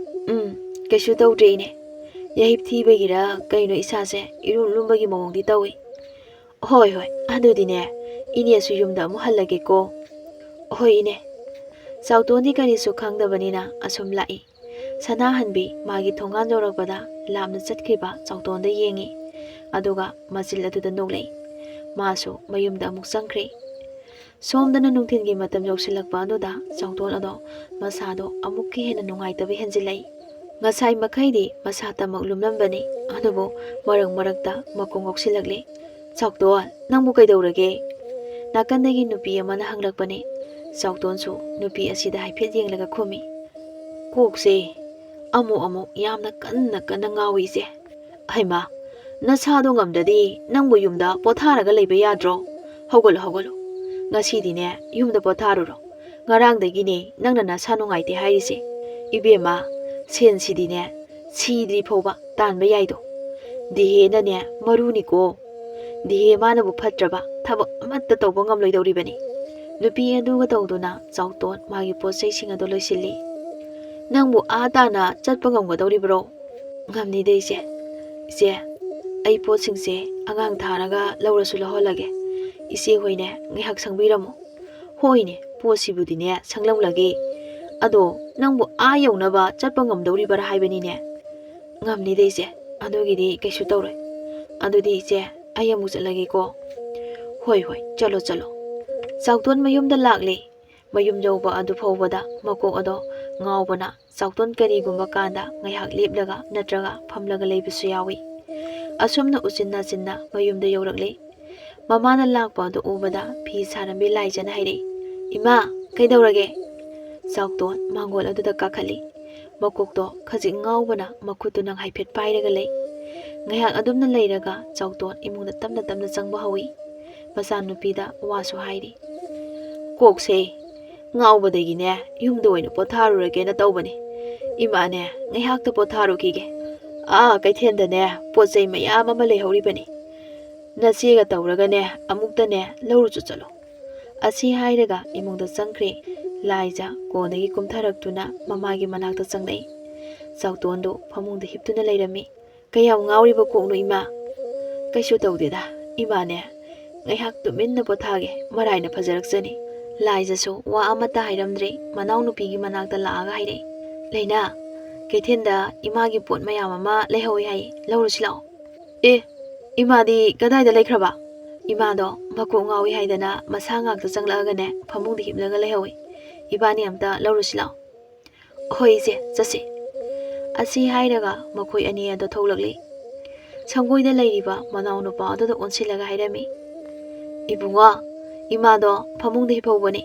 "ꯎꯝ, ꯀꯩꯁꯨ ꯇꯧꯗ꯭ꯔꯦ ꯏꯅꯦ꯫ ꯌꯥꯍꯤꯞ ꯊꯤꯕꯒꯤꯔ ꯀꯩꯅꯣ ꯏꯁꯥꯁꯦ ꯏꯔꯨꯝ ꯂꯨꯝꯕꯒꯤ ꯃꯑꯣꯡꯗꯤ ꯇꯧꯏ"꯫ "ꯍꯣꯏ, ꯍꯣꯏ, ꯑꯗꯨꯗꯤꯅꯦ, ꯏꯅꯦꯁꯨ ꯌꯨꯝꯗ ꯑꯃꯨꯛ ꯍꯜꯂꯒꯦꯀꯣ"꯫ "ꯍꯣꯏ ꯏꯅꯦ"꯫ ꯆꯥꯎꯇꯣꯟꯗꯤ ꯀꯔꯤꯁꯨ ꯈꯪꯗꯕꯅꯤꯅ ꯑꯁꯨꯝ ꯂꯥꯛꯏ꯫ ꯁꯅꯥꯍꯟꯕꯤ ꯃꯥꯒꯤ ꯊꯣꯡꯒꯥꯟ ꯌꯧꯔꯛꯄꯗ ꯂꯥꯞꯅ ꯆꯠꯈ꯭ꯔꯤꯕ ꯆꯥꯎꯇꯣꯟꯗ ꯌꯦꯡꯉꯤ꯫ ꯑꯗꯨꯒ ꯃꯆꯤꯜ ꯑꯗꯨꯗ ꯅꯣꯛꯂꯛꯏ꯫ ꯃꯥꯁꯨ ꯃꯌꯨꯝꯗ ꯑꯃꯨꯛ ꯆꯪꯈ꯭ꯔꯦ꯫ ꯁꯣꯝꯗꯅ ꯅꯨꯡꯊꯤꯜꯒꯤ ꯃꯇꯝ ꯌꯧꯁꯤꯜꯂꯛꯄ ꯑꯗꯨꯗ ꯆꯥꯎꯇꯣꯟ ꯑꯗꯣ ꯃꯁꯥꯗꯣ ꯑꯃꯨꯛꯀ ꯍꯦꯟꯅ ꯅꯨꯡꯉꯥꯏꯇꯕ ꯍꯦꯟꯖꯤꯜꯂꯛꯏ꯫ ꯉꯁꯥꯏ ꯃꯈꯩꯗꯤ ꯃꯁꯥ ꯇꯃꯛ ꯂꯨꯝꯂꯝꯕꯅꯤ, ꯑꯗꯨꯕꯨ ꯃꯔꯛ ꯃꯔꯛꯇ ꯃꯀꯣꯛ ꯉꯥꯎꯁꯤꯜꯂꯛꯂꯤ꯫ "ꯆꯥꯎꯇꯣꯟ, ꯅꯪꯕꯨ ꯀꯩꯗꯧꯔꯒꯦ?" ꯅꯥꯀꯟꯗꯒꯤ ꯅꯨꯄꯤ ꯑꯃꯅ ꯍꯪꯂꯛꯄꯅꯤ꯫ ꯆꯥꯎꯇꯣꯟꯁꯨ ꯅꯨꯄꯤ ꯑꯁꯤꯗ ꯍꯥꯏꯐꯦꯠ ꯌꯦꯡꯂꯒ ꯈꯨꯝꯃꯤ꯫ "ꯀꯣꯛꯁꯦ ꯑꯃꯨꯛ ꯑꯃꯨꯛ ꯌꯥꯝꯅ ꯀꯟꯅ ꯀꯟꯅ ꯉꯥꯎꯏ, ꯏꯆꯦ꯫" "ꯍꯩꯃꯥ, ꯅꯁꯥꯗꯣ ꯉꯝꯗ꯭ꯔꯗꯤ ꯅꯪꯕꯨ ꯌꯨꯝꯗ ꯄꯣꯊꯥꯔꯒ ꯂꯩꯕ ꯌꯥꯗ꯭ꯔꯣ? ꯍꯧꯒꯠꯂꯣ, ꯍꯧꯒꯠꯂꯣ꯫ ꯉꯁꯤꯗꯤꯅꯦ ꯌꯨꯝꯗ ꯄꯣꯊꯥꯔꯨꯔꯣ꯫ ꯉꯔꯥꯡꯗꯒꯤꯅꯦ ꯅꯪꯅ ꯅꯁꯥ ꯅꯨꯡꯉꯥꯏꯇꯦ ꯍꯥꯏꯔꯤꯁꯦ꯫ ꯏꯕꯦꯝꯃ, ꯁꯦꯟꯁꯤꯗꯤꯅꯦ ꯁꯤꯗ꯭ꯔꯤ ꯐꯥꯎꯕ ꯇꯥꯟꯕ ꯌꯥꯏꯗꯣ꯫ ꯗꯤꯍꯦꯅꯅꯦ ꯃꯔꯨꯅꯤꯀꯣ꯫ ꯗꯤꯍꯦ ꯃꯥꯅꯕꯨ ꯐꯠꯇ꯭ꯔꯕ ꯊꯕꯛ ꯑꯃꯠꯇ ꯇꯧꯕ ꯉꯝꯂꯣꯏꯗꯧꯔꯤꯕꯅꯤ꯫" ꯅꯨꯄꯤ ꯑꯗꯨꯒ ꯇꯧꯗꯨꯅ ꯆꯥꯎꯇꯣꯟ ꯃꯥꯒꯤ ꯄꯣꯠ ꯆꯩꯁꯤꯡ ꯑꯗꯨ ꯂꯣꯏꯁꯤꯜꯂꯤ꯫ "ꯅꯪꯕꯨ ꯑꯥ ꯇꯥꯅ ꯆꯠꯄ ꯉꯝꯒꯗꯧꯔꯤꯕ꯭ꯔꯣ?" "ꯉꯝꯅꯤꯗ, ꯏꯆꯦ꯫ ꯏꯆꯦ, ꯑꯩ ꯄꯣꯠꯁꯤꯡꯁꯦ ꯑꯉꯥꯡ ꯊꯥꯔꯒ ꯂꯧꯔꯁꯨ ꯂꯧꯍꯜꯂꯒꯦ꯫ ꯏꯆꯦ ꯍꯣꯏꯅꯦ ꯉꯥꯏꯍꯥꯛ ꯁꯪꯕꯤꯔꯝꯃꯣ꯫" "ꯍꯣꯏꯅꯦ, ꯄꯣꯠꯁꯤꯕꯨꯗꯤꯅꯦ ꯁꯪꯂꯝꯂꯒꯦ꯫ ꯑꯗꯣ ꯅꯪꯕꯨ ꯑꯥ ꯌꯧꯅꯕ ꯆꯠꯄ ꯉꯝꯗꯧꯔꯤꯕꯔꯥ ꯍꯥꯏꯕꯅꯤꯅꯦ?" "ꯉꯝꯅꯤꯗ, ꯏꯆꯦ꯫ ꯑꯗꯨꯒꯤꯗꯤ ꯀꯩꯁꯨ ꯇꯧꯔꯣꯏ꯫ ꯑꯗꯨꯗꯤ ꯏꯆꯦ, ꯑꯩ ꯑꯃꯨꯛ ꯆꯠꯂꯒꯦꯀꯣ꯫" "ꯍꯣꯏ, ꯍꯣꯏ, ꯆꯠꯂꯣ, ꯆꯠꯂꯣ꯫" ꯆꯥꯎꯇꯣꯟ ꯃꯌꯨꯝꯗ ꯂꯥꯛꯂꯦ꯫ ꯃꯌꯨꯝ ꯌꯧꯕ ꯑꯗꯨ ꯐꯥꯎꯕꯗ ꯃꯀꯣꯛ ꯑꯗꯣ ꯉꯥꯎꯕꯅ ꯆꯥꯎꯇꯣꯟ ꯀꯔꯤꯒꯨꯝꯕ ꯀꯥꯟꯗ ꯉꯥꯏꯍꯥꯛ ꯂꯦꯞꯂꯒ ꯅꯠꯇ꯭ꯔꯒ ꯐꯝꯂꯒ ꯂꯩꯕꯁꯨ ꯌꯥꯎꯏ꯫ ꯑꯁꯨꯝꯅ ꯎꯆꯤꯟ ꯅꯥꯆꯤꯟꯅ ꯃꯌꯨꯝꯗ ꯌꯧꯔꯛꯂꯦ꯫ ꯃꯃꯥꯅ ꯂꯥꯛꯄ ꯑꯗꯨ ꯎꯕꯗ ꯐꯤ ꯁꯥꯔꯝꯕꯤ ꯂꯥꯏꯖꯅ ꯍꯥꯏꯔꯛꯏ, "ꯏꯃꯥ, ꯀꯩꯗꯧꯔꯒꯦ?" ꯆꯥꯎꯇꯣꯟ ꯃꯥꯡꯒꯣꯜ ꯑꯗꯨꯗ ꯀꯥꯈꯠꯂꯤ꯫ ꯃꯀꯣꯛꯇꯣ ꯈꯖꯤꯛ ꯉꯥꯎꯕꯅ ꯃꯈꯨꯠꯇꯨꯅ ꯍꯥꯏꯐꯦꯠ ꯄꯥꯏꯔꯒ ꯂꯩ꯫ ꯉꯥꯏꯍꯥꯛ ꯑꯗꯨꯝꯅ ꯂꯩꯔꯒ ꯆꯥꯎꯇꯣꯟ ꯏꯃꯨꯡꯗ ꯇꯞꯅ ꯇꯞꯅ ꯆꯪꯕ ꯍꯧꯏ꯫ ꯃꯆꯥꯅꯨꯄꯤꯗ ꯋꯥꯁꯨ ꯍꯥꯏꯔꯤ꯫ "ꯀꯣꯛꯁꯦ ꯉꯥꯎꯕꯗꯒꯤꯅꯦ ꯌꯨꯝꯗ ꯑꯣꯏꯅ ꯄꯣꯊꯥꯔꯨꯔꯒꯦꯅ ꯇꯧꯕꯅꯦ꯫ ꯏꯃꯥꯅꯦ, ꯉꯥꯏꯍꯥꯛꯇ ꯄꯣꯊꯥꯔꯨꯈꯤꯒꯦ꯫ ꯑꯥ ꯀꯩꯊꯦꯜꯗꯅꯦ ꯄꯣꯠ ꯆꯩ ꯃꯌꯥꯝ ꯑꯃ ꯂꯩꯍꯧꯔꯤꯕꯅꯤ꯫ ꯅꯆꯦꯒ ꯇꯧꯔꯒꯅꯦ ꯑꯃꯨꯛꯇꯅꯦ ꯂꯧꯔꯨꯆꯣ ꯆꯠꯂꯣ꯫" ꯑꯁꯤ ꯍꯥꯏꯔꯒ ꯏꯃꯨꯡꯗ ꯆꯪꯈ꯭ꯔꯦ꯫ ꯂꯥꯏꯖ ꯀꯣꯟꯗꯒꯤ ꯀꯨꯝꯊꯔꯛꯇꯨꯅ ꯃꯃꯥꯒꯤ ꯃꯅꯥꯛꯇ ꯆꯪꯂꯛꯏ꯫ ꯆꯥꯎꯇꯣꯟꯗꯨ ꯐꯃꯨꯡꯗ ꯍꯤꯞꯇꯨꯅ ꯂꯩꯔꯝꯃꯤ꯫ "ꯀꯌꯥꯝ ꯉꯥꯎꯔꯤꯕ ꯀꯣꯛꯅꯣ, ꯏꯃꯥ?" "ꯀꯩꯁꯨ ꯇꯧꯗꯦꯗ, ꯏꯃꯥꯅꯦ꯫ ꯉꯥꯏꯍꯥꯛ ꯇꯨꯃꯤꯟꯅ ꯄꯣꯊꯥꯒꯦ, ꯃꯔꯥꯏꯅ ꯐꯖꯔꯛꯆꯅꯤ꯫ ꯂꯥꯏꯖꯁꯨ ꯋꯥ ꯑꯃꯠꯇ ꯍꯥꯏꯔꯝꯗ꯭ꯔꯦ꯫ ꯃꯅꯥꯎꯅꯨꯄꯤꯒꯤ ꯃꯅꯥꯛꯇ ꯂꯥꯛꯑꯒ ꯍꯥꯏꯔꯛꯑꯦ, "ꯂꯩꯅꯥ, ꯀꯩꯊꯦꯜꯗ ꯏꯃꯥꯒꯤ ꯄꯣꯠ ꯃꯌꯥꯝ ꯑꯃ ꯂꯩꯍꯧꯋꯤ ꯍꯥꯏ, ꯂꯧꯔꯨꯁꯤ ꯂꯥꯛꯑꯣ꯫" "ꯑꯦ, ꯏꯃꯥꯗꯤ ꯀꯗꯥꯏꯗ ꯂꯩꯈ꯭ꯔꯕ?" "ꯏꯃꯥꯗꯣ ꯃꯀꯣꯛ ꯉꯥꯎꯏ ꯍꯥꯏꯗꯅ ꯃꯁꯥ ꯉꯥꯛꯇ ꯆꯪꯂꯛꯑꯒꯅꯦ, ꯐꯃꯨꯡꯗ ꯍꯤꯞꯂꯒ ꯂꯩꯍꯧꯋꯤ꯫ ꯏꯕꯥꯅꯤ ꯑꯝꯇ ꯂꯧꯔꯨꯁꯤ ꯂꯥꯛꯑꯣ꯫" "ꯍꯣꯏ ꯏꯆꯦ, ꯆꯠꯁꯤ꯫" ꯑꯁꯤ ꯍꯥꯏꯔꯒ ꯃꯈꯣꯏ ꯑꯅꯤ ꯑꯗꯨ ꯊꯣꯛꯂꯛꯂꯤ꯫ ꯁꯪꯒꯣꯏꯗ ꯂꯩꯔꯤꯕ ꯃꯅꯥꯎꯅꯨꯄꯥ ꯑꯗꯨꯗ ꯑꯣꯟꯁꯤꯜꯂꯒ ꯍꯥꯏꯔꯝꯃꯤ, "ꯏꯕꯨꯡꯉꯣ, ꯏꯃꯥꯗꯣ ꯐꯃꯨꯡꯗ ꯍꯤꯞꯍꯧꯕꯅꯤ,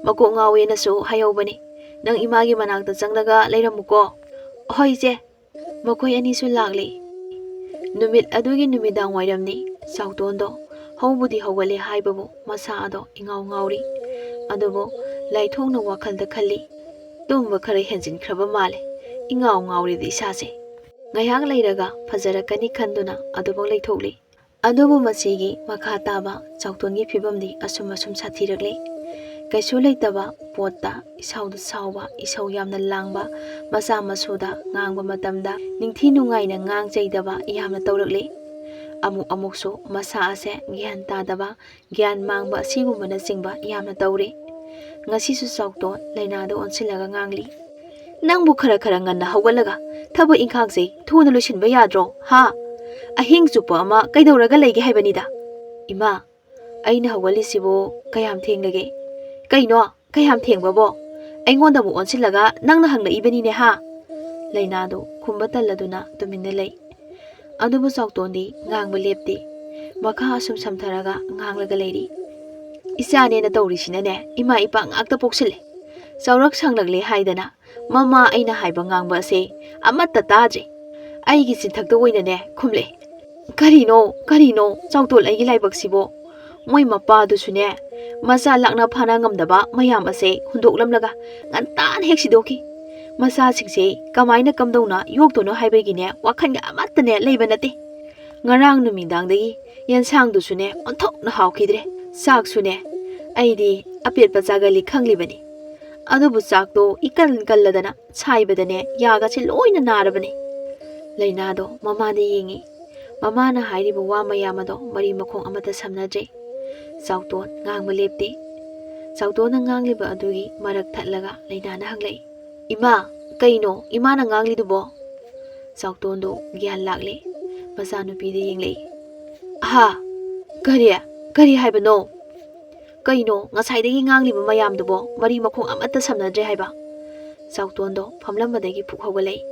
ꯃꯀꯣꯛ ꯉꯥꯎꯋꯦꯅꯁꯨ ꯍꯥꯏꯍꯧꯕꯅꯤ꯫ ꯅꯪ ꯏꯃꯥꯒꯤ ꯃꯅꯥꯛꯇ ꯆꯪꯂꯒ ꯂꯩꯔꯝꯃꯨꯀꯣ꯫" "ꯍꯣꯏ ꯏꯆꯦ꯫" ꯃꯈꯣꯏ ꯑꯅꯤꯁꯨ ꯂꯥꯛꯂꯤ꯫ ꯅꯨꯃꯤꯠ ꯑꯗꯨꯒꯤ ꯅꯨꯃꯤꯗꯥꯡ ꯋꯥꯏꯔꯝꯅꯤ꯫ ꯆꯥꯎꯇꯣꯟꯗꯣ ꯍꯧꯕꯨꯗꯤ ꯍꯧꯒꯠꯂꯦ ꯍꯥꯏꯕꯕꯨ ꯃꯁꯥ ꯑꯗꯣ ꯏꯉꯥꯎ ꯉꯥꯎꯔꯤ꯫ ꯑꯗꯨꯕꯨ ꯂꯥꯏꯊꯣꯛꯅ ꯋꯥꯈꯜꯗ ꯈꯜꯂꯤ, "ꯇꯨꯝꯕ ꯈꯔ ꯍꯦꯟꯖꯤꯟꯈ꯭ꯔꯕ ꯃꯥꯜꯂꯦ, ꯏꯉꯥꯎ ꯉꯥꯎꯔꯤꯗ ꯏꯁꯥꯁꯦ꯫ ꯉꯥꯏꯍꯥꯛ ꯂꯩꯔꯒ ꯐꯖꯔꯛꯀꯅꯤ" ꯈꯟꯗꯨꯅ ꯑꯗꯨꯃꯛ ꯂꯩꯊꯣꯛꯂꯤ꯫ ꯑꯗꯨꯕꯨ ꯃꯁꯤꯒꯤ ꯃꯈꯥ ꯇꯥꯕ ꯆꯥꯎꯇꯣꯟꯒꯤ ꯐꯤꯕꯝꯗꯤ ꯑꯁꯨꯝ ꯑꯁꯨꯝ ꯁꯥꯊꯤꯔꯛꯂꯤ꯫ ꯀꯩꯁꯨ ꯂꯩꯇꯕ ꯄꯣꯠꯇ ꯏꯁꯧꯗ ꯁꯥꯎꯕ, ꯏꯁꯧ ꯌꯥꯝꯅ ꯂꯥꯡꯕ, ꯃꯆꯥ ꯃꯁꯨꯗ ꯉꯥꯡꯕ ꯃꯇꯝꯗ ꯅꯤꯡꯊꯤ ꯅꯨꯡꯉꯥꯏꯅ ꯉꯥꯡ ꯆꯩꯗꯕ ꯌꯥꯝꯅ ꯇꯧꯔꯛꯂꯤ꯫ ꯑꯃꯨꯛ ꯑꯃꯨꯛꯁꯨ ꯃꯁꯥ ꯑꯁꯦ ꯒ꯭ꯌꯥꯟ ꯇꯥꯗꯕ, ꯒ꯭ꯌꯥꯟ ꯃꯥꯡꯕ ꯑꯁꯤꯒꯨꯝꯕꯅꯆꯤꯡꯕ ꯌꯥꯝꯅ ꯇꯧꯔꯤ꯫ ꯉꯁꯤꯁꯨ ꯆꯥꯎꯇꯣꯟ ꯂꯩꯅꯥꯗ ꯑꯣꯟꯁꯤꯜꯂꯒ ꯉꯥꯡꯂꯤ, "ꯅꯪꯕꯨ ꯈꯔ ꯈꯔ ꯉꯟꯅ ꯍꯧꯒꯠꯂꯒ ꯊꯕꯛ ꯏꯪꯈꯥꯡꯁꯦ ꯊꯨꯅ ꯂꯣꯏꯁꯤꯟꯕ ꯌꯥꯗ꯭ꯔꯣ, ꯍꯥ? ꯑꯍꯤꯡ ꯆꯨꯞꯄ ꯑꯃ ꯀꯩꯗꯧꯔꯒ ꯂꯩꯒꯦ ꯍꯥꯏꯕꯅꯤꯗ?" "ꯏꯃꯥ, ꯑꯩꯅ ꯍꯧꯒꯠꯂꯤꯁꯤꯕꯨ ꯀꯌꯥꯝ ꯊꯦꯡꯂꯒꯦ? ꯀꯩꯅꯣ, ꯀꯌꯥꯝ ꯊꯦꯡꯕꯕꯣ? ꯑꯩꯉꯣꯟꯗ ꯑꯃꯨꯛ ꯑꯣꯟꯁꯤꯜꯂꯒ ꯅꯪꯅ ꯍꯪꯂꯛꯏꯕꯅꯤꯅꯦ, ꯍꯥ?" ꯂꯩꯅꯥꯗꯨ ꯈꯨꯝꯕ ꯇꯜꯂꯗꯨꯅ ꯇꯨꯃꯤꯟꯅ ꯂꯩ꯫ ꯑꯗꯨꯕꯨ ꯆꯥꯎꯇꯣꯟꯗꯤ ꯉꯥꯡꯕ ꯂꯦꯞꯇꯦ꯫ ꯃꯈꯥ ꯑꯁꯨꯝ ꯁꯝꯊꯔꯒ ꯉꯥꯡꯂꯒ ꯂꯩꯔꯤ, "ꯏꯆꯥꯅꯦꯅ ꯇꯧꯔꯤꯁꯤꯅꯅꯦ, ꯏꯃꯥ ꯏꯄꯥ ꯉꯥꯛꯇ ꯄꯣꯛꯁꯤꯜꯂꯦ꯫ ꯆꯥꯎꯔꯛ ꯁꯥꯡꯂꯛꯂꯦ ꯍꯥꯏꯗꯅ ꯃꯃꯥ ꯑꯩꯅ ꯍꯥꯏꯕ ꯉꯥꯡꯕ ꯑꯁꯦ ꯑꯃꯠꯇ ꯇꯥꯗ꯭ꯔꯦ꯫ ꯑꯩꯒꯤ ꯆꯤꯟꯊꯛꯇ ꯑꯣꯏꯅꯅꯦ ꯈꯨꯝꯂꯛꯑꯦ꯫ ꯀꯔꯤꯅꯣ, ꯀꯔꯤꯅꯣ, ꯆꯥꯎꯇꯣꯟ ꯑꯩꯒꯤ ꯂꯥꯏꯕꯛꯁꯤꯕꯣ?" ꯃꯣꯏ ꯃꯄꯥꯗꯨꯁꯨꯅꯦ, ꯃꯆꯥ ꯂꯥꯛꯅ ꯐꯥꯅ ꯉꯝꯗꯕ ꯃꯌꯥꯝ ꯑꯁꯦ ꯍꯨꯟꯗꯣꯛꯂꯝꯂꯒ ꯉꯟꯇꯥꯅ ꯍꯦꯛ ꯁꯤꯗꯣꯛꯈꯤ꯫ ꯃꯆꯥꯁꯤꯡꯁꯦ ꯀꯃꯥꯏꯅ ꯀꯝꯗꯧꯅ ꯌꯣꯛꯇꯣꯏꯅꯣ ꯍꯥꯏꯕꯒꯤꯅꯦ ꯋꯥꯈꯜꯒ ꯑꯃꯠꯇꯅꯦ ꯂꯩꯕ ꯅꯠꯇꯦ꯫ ꯉꯔꯥꯡ ꯅꯨꯃꯤꯗꯥꯡꯗꯒꯤ ꯌꯦꯟꯁꯥꯡꯗꯨꯁꯨꯅꯦ ꯑꯣꯟꯊꯣꯛꯅ ꯍꯥꯎꯈꯤꯗ꯭ꯔꯦ꯫ ꯆꯥꯛꯁꯨꯅꯦ ꯑꯩꯗꯤ ꯑꯄꯦꯠꯄ ꯆꯥꯒꯜꯂꯤ ꯈꯪꯂꯤꯕꯅꯤ꯫ ꯑꯗꯨꯕꯨ ꯆꯥꯛꯇꯣ ꯏꯀꯟ ꯀꯜꯂꯗꯅ ꯁꯥꯏꯕꯗꯅꯦ ꯌꯥꯒꯁꯦ ꯂꯣꯏꯅ ꯅꯥꯔꯕꯅꯤ꯫ ꯂꯩꯅꯥꯗꯣ ꯃꯃꯥꯗ ꯌꯦꯡꯉꯤ꯫ ꯃꯃꯥꯅ ꯍꯥꯏꯔꯤꯕ ꯋꯥ ꯃꯌꯥꯝ ꯑꯗꯣ ꯃꯔꯤ ꯃꯈꯣꯡ ꯑꯃꯠꯇ ꯁꯝꯅꯗ꯭ꯔꯦ꯫ ꯆꯥꯎꯇꯣꯟ ꯉꯥꯡꯕ ꯂꯦꯞꯇꯦ꯫ ꯆꯥꯎꯇꯣꯟꯅ ꯉꯥꯡꯂꯤꯕ ꯑꯗꯨꯒꯤ ꯃꯔꯛ ꯊꯠꯂꯒ ꯂꯩꯅꯥꯅ ꯍꯪꯂꯛꯏ, "ꯏꯃꯥ, ꯀꯩꯅꯣ ꯏꯃꯥꯅ ꯉꯥꯡꯂꯤꯗꯨꯕꯣ?" ꯆꯥꯎꯇꯣꯟꯗꯣ ꯒ꯭ꯌꯥꯟ ꯂꯥꯛꯂꯦ꯫ ꯃꯆꯥꯅꯨꯄꯤꯗ ꯌꯦꯡꯂꯛꯏ꯫ "ꯑꯍꯥ, ꯀꯔꯤ? ꯀꯔꯤ ꯍꯥꯏꯕꯅꯣ? ꯀꯩꯅꯣ ꯉꯁꯥꯏꯗꯒꯤ ꯉꯥꯡꯂꯤꯕ ꯃꯌꯥꯝꯗꯨꯕꯣ ꯃꯔꯤ ꯃꯈꯣꯡ ꯑꯃꯠꯇ ꯁꯝꯅꯗ꯭ꯔꯦ ꯍꯥꯏꯕ?" ꯆꯥꯎꯇꯣꯟꯗꯣ ꯐꯝꯂꯝꯕꯗꯒꯤ ꯐꯨꯛ ꯍꯧꯒꯠꯂꯛꯏ꯫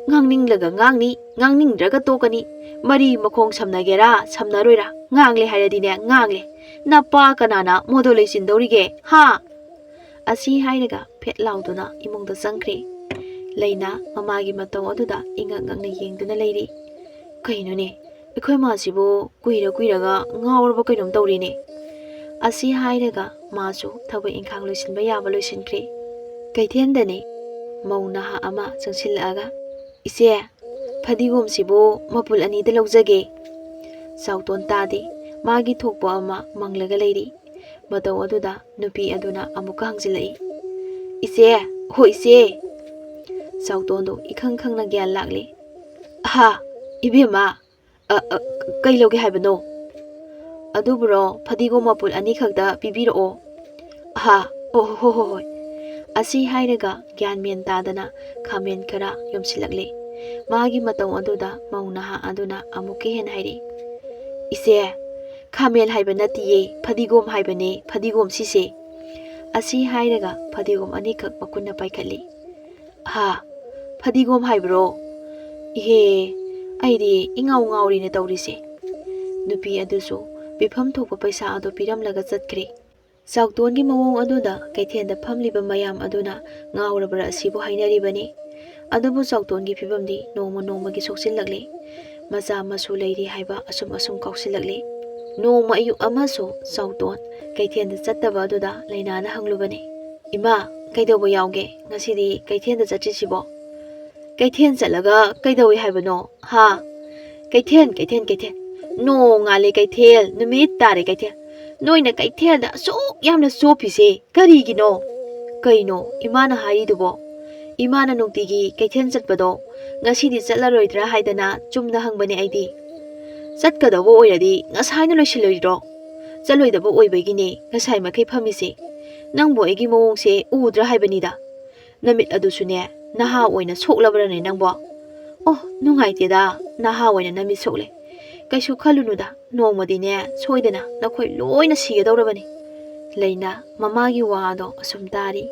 "ꯉꯥꯡꯅꯤꯡꯂꯒ ꯉꯥꯡꯅꯤ, ꯉꯥꯡꯅꯤꯡꯗ꯭ꯔꯒ ꯇꯣꯛꯀꯅꯤ꯫ ꯃꯔꯤ ꯃꯈꯣꯡ ꯁꯝꯅꯒꯦꯔꯥ ꯁꯝꯅꯔꯣꯏꯔꯥ, ꯉꯥꯡꯂꯦ ꯍꯥꯏꯔꯗꯤꯅꯦ ꯉꯥꯡꯂꯦ꯫ ꯅꯄꯥ ꯀꯅꯥꯅ ꯃꯣꯗꯣ ꯂꯩꯆꯤꯟꯗꯧꯔꯤꯒꯦ, ꯍꯥ?" ꯑꯁꯤ ꯍꯥꯏꯔꯒ ꯐꯦꯠ ꯂꯥꯎꯗꯨꯅ ꯏꯃꯨꯡꯗ ꯆꯪꯈ꯭ꯔꯦ꯫ ꯂꯩꯅꯥ ꯃꯃꯥꯒꯤ ꯃꯇꯧ ꯑꯗꯨꯗ ꯏꯉꯛ ꯉꯛꯅ ꯌꯦꯡꯗꯨꯅ ꯂꯩꯔꯤ꯫ "ꯀꯩꯅꯣꯅꯦ, ꯑꯩꯈꯣꯏ ꯃꯥꯁꯤꯕꯨ ꯀꯨꯏꯔ ꯀꯨꯏꯔꯒ ꯉꯥꯎꯔꯕ ꯀꯩꯅꯣꯝ ꯇꯧꯔꯦꯅꯦ?" ꯑꯁꯤ ꯍꯥꯏꯔꯒ ꯃꯥꯁꯨ ꯊꯕꯛ ꯏꯪꯈꯥꯡ ꯂꯣꯏꯁꯤꯟꯕ ꯌꯥꯕ ꯂꯣꯏꯁꯤꯟꯈ꯭ꯔꯦ꯫ ꯀꯩꯊꯦꯜꯗꯅꯦ ꯃꯧ ꯅꯍꯥ ꯑꯃ ꯆꯪꯁꯤꯜꯂꯛꯑꯒ, "ꯏꯆꯦ, ꯐꯗꯤꯒꯣꯝꯁꯤꯕꯨ ꯃꯄꯨꯜ ꯑꯅꯤꯗ ꯂꯧꯖꯒꯦ꯫" ꯆꯥꯎꯇꯣꯟ ꯇꯥꯗꯦ, ꯃꯥꯒꯤ ꯊꯣꯛꯄ ꯑꯃ ꯃꯪꯂꯒ ꯂꯩꯔꯤ꯫ ꯃꯇꯧ ꯑꯗꯨꯗ ꯅꯨꯄꯤ ꯑꯗꯨꯅ ꯑꯃꯨꯛꯀ ꯍꯪꯖꯤꯜꯂꯛꯏ, "ꯏꯆꯦ, ꯍꯣ ꯏꯆꯦ!" ꯆꯥꯎꯇꯣꯟꯗꯣ ꯏꯈꯪ ꯈꯪꯅ ꯒ꯭ꯌꯥꯟ ꯂꯥꯛꯂꯦ꯫ "ꯑꯍꯥ, ꯏꯕꯦꯝꯃ, ꯑ, ꯑ, ꯀꯩ ꯂꯧꯒꯦ ꯍꯥꯏꯕꯅꯣ?" "ꯑꯗꯨꯕꯨꯔꯣ, ꯐꯗꯤꯒꯣꯝ ꯃꯄꯨꯜ ꯑꯅꯤꯈꯛꯇ ꯄꯤꯕꯤꯔꯛꯑꯣ꯫" "ꯑꯍꯥ, ꯑꯣ, ꯍꯣ, ꯍꯣ, ꯍꯣꯏ꯫" ꯑꯁꯤ ꯍꯥꯏꯔꯒ ꯒ꯭ꯌꯥꯟ ꯃꯦꯟ ꯇꯥꯗꯅ ꯈꯥꯃꯦꯟ ꯈꯔ ꯌꯣꯝꯁꯤꯜꯂꯛꯂꯦ꯫ ꯃꯥꯒꯤ ꯃꯇꯧ ꯑꯗꯨꯗ ꯃꯧ ꯅꯍꯥ ꯑꯗꯨꯅ ꯑꯃꯨꯛꯀ ꯍꯦꯟꯅ ꯍꯥꯏꯔꯛꯏ, "ꯏꯆꯦ, ꯈꯥꯃꯦꯟ ꯍꯥꯏꯕ ꯅꯠꯇꯤꯌꯦ, ꯐꯗꯤꯒꯣꯝ ꯍꯥꯏꯕꯅꯦ, ꯐꯗꯤꯒꯣꯝ ꯁꯤꯁꯦ꯫" ꯑꯁꯤ ꯍꯥꯏꯔꯒ ꯐꯗꯤꯒꯣꯝ ꯑꯅꯤꯈꯛ ꯃꯈꯨꯠꯅ ꯄꯥꯏꯈꯠꯂꯤ꯫ "ꯍꯥ, ꯐꯗꯤꯒꯣꯝ ꯍꯥꯏꯕ꯭ꯔꯣ? ꯏꯍꯦ, ꯑꯩꯗꯤ ꯏꯉꯥꯎ ꯉꯥꯎꯔꯤꯅ ꯇꯧꯔꯤꯁꯦ꯫" ꯅꯨꯄꯤ ꯑꯗꯨꯁꯨ ꯄꯤꯐꯝ ꯊꯣꯛꯄ ꯄꯩꯁꯥ ꯑꯗꯨ ꯄꯤꯔꯝꯂꯒ ꯆꯠꯈ꯭ꯔꯦ꯫ ꯆꯥꯎꯇꯣꯟꯒꯤ ꯃꯑꯣꯡ ꯑꯗꯨꯗ ꯀꯩꯊꯦꯜꯗ ꯐꯝꯂꯤꯕ ꯃꯌꯥꯝ ꯑꯗꯨꯅ ꯉꯥꯎꯔꯕ꯭ꯔꯥ ꯑꯁꯤꯕꯨ ꯍꯥꯏꯅꯔꯤꯕꯅꯤ꯫ ꯑꯗꯨꯕꯨ ꯆꯥꯎꯇꯣꯟꯒꯤ ꯐꯤꯕꯝꯗꯤ ꯅꯣꯡꯃ ꯅꯣꯡꯃꯒꯤ ꯁꯣꯛꯆꯤꯜꯂꯛꯂꯤ꯫ ꯃꯆꯥ ꯃꯁꯨ ꯂꯩꯔꯤ ꯍꯥꯏꯕ ꯑꯁꯨꯝ ꯑꯁꯨꯝ ꯀꯥꯎꯁꯤꯜꯂꯛꯂꯤ꯫ ꯅꯣꯡꯃ ꯑꯌꯨꯛ ꯑꯃꯁꯨ ꯆꯥꯎꯇꯣꯟ ꯀꯩꯊꯦꯜꯗ ꯆꯠꯇꯕ ꯑꯗꯨꯗ ꯂꯩꯅꯥꯅ ꯍꯪꯂꯨꯕꯅꯤ, "ꯏꯃꯥ, ꯀꯩꯗꯧꯕ ꯌꯥꯎꯒꯦ? ꯉꯁꯤꯗꯤ ꯀꯩꯊꯦꯜꯗ ꯆꯠꯇ꯭ꯔꯤꯁꯤꯕꯣ?" "ꯀꯩꯊꯦꯜ ꯆꯠꯂꯒ ꯀꯩꯗꯧꯏ ꯍꯥꯏꯕꯅꯣ? ꯍꯥ? ꯀꯩꯊꯦꯜ, ꯀꯩꯊꯦꯜ, ꯀꯩꯊꯦꯜ꯫ ꯅꯣꯡꯉꯥꯜꯂꯦ ꯀꯩꯊꯦꯜ, ꯅꯨꯃꯤꯠ ꯇꯥꯔꯦ ꯀꯩꯊꯦꯜ꯫ ꯅꯣꯏꯅ ꯀꯩꯊꯦꯜꯗ ꯑꯁꯨꯛ ꯌꯥꯝꯅ ꯆꯣꯞꯄꯤꯁꯦ ꯀꯔꯤꯒꯤꯅꯣ?" "ꯀꯩꯅꯣ ꯏꯃꯥꯅ ꯍꯥꯏꯔꯤꯗꯨꯕꯣ? ꯏꯃꯥꯅ ꯅꯨꯡꯇꯤꯒꯤ ꯀꯩꯊꯦꯜ ꯆꯠꯄꯗꯣ ꯉꯁꯤꯗꯤ ꯆꯠꯂꯔꯣꯏꯗ꯭ꯔꯥ ꯍꯥꯏꯗꯅ ꯆꯨꯝꯅ ꯍꯪꯕꯅꯦ ꯑꯩꯗꯤ꯫ ꯆꯠꯀꯗꯧꯕ ꯑꯣꯏꯔꯗꯤ ꯉꯁꯥꯏꯅ ꯂꯣꯏꯁꯤꯜꯂꯣꯏꯗ꯭ꯔꯣ? ꯆꯠꯂꯣꯏꯗꯕ ꯑꯣꯏꯕꯒꯤꯅꯦ ꯉꯁꯥꯏ ꯃꯈꯩ ꯐꯝꯃꯤꯁꯦ꯫ ꯅꯪꯕꯨ ꯑꯩꯒꯤ ꯃꯑꯣꯡꯁꯦ ꯎꯗ꯭ꯔꯥ ꯍꯥꯏꯕꯅꯤꯗ꯫ ꯅꯃꯤꯠ ꯑꯗꯨꯁꯨꯅꯦ ꯅꯍꯥ ꯑꯣꯏꯅ ꯁꯣꯛꯂꯕ꯭ꯔꯅꯦ ꯅꯪꯕꯣ? ꯑꯣ, ꯅꯨꯡꯉꯥꯏꯇꯦꯗ, ꯅꯍꯥ ꯑꯣꯏꯅ ꯅꯃꯤꯠ ꯁꯣꯛꯂꯦ꯫ ꯀꯩꯁꯨ ꯈꯜꯂꯨꯅꯨꯗ, ꯅꯣꯡꯃꯗꯤꯅꯦ ꯁꯣꯏꯗꯅ ꯅꯈꯣꯏ ꯂꯣꯏꯅ ꯁꯤꯒꯗꯧꯔꯕꯅꯤ꯫ ꯂꯩꯅꯥ ꯃꯃꯥꯒꯤ ꯋꯥꯗꯣ ꯑꯁꯨꯝ ꯇꯥꯔꯤ꯫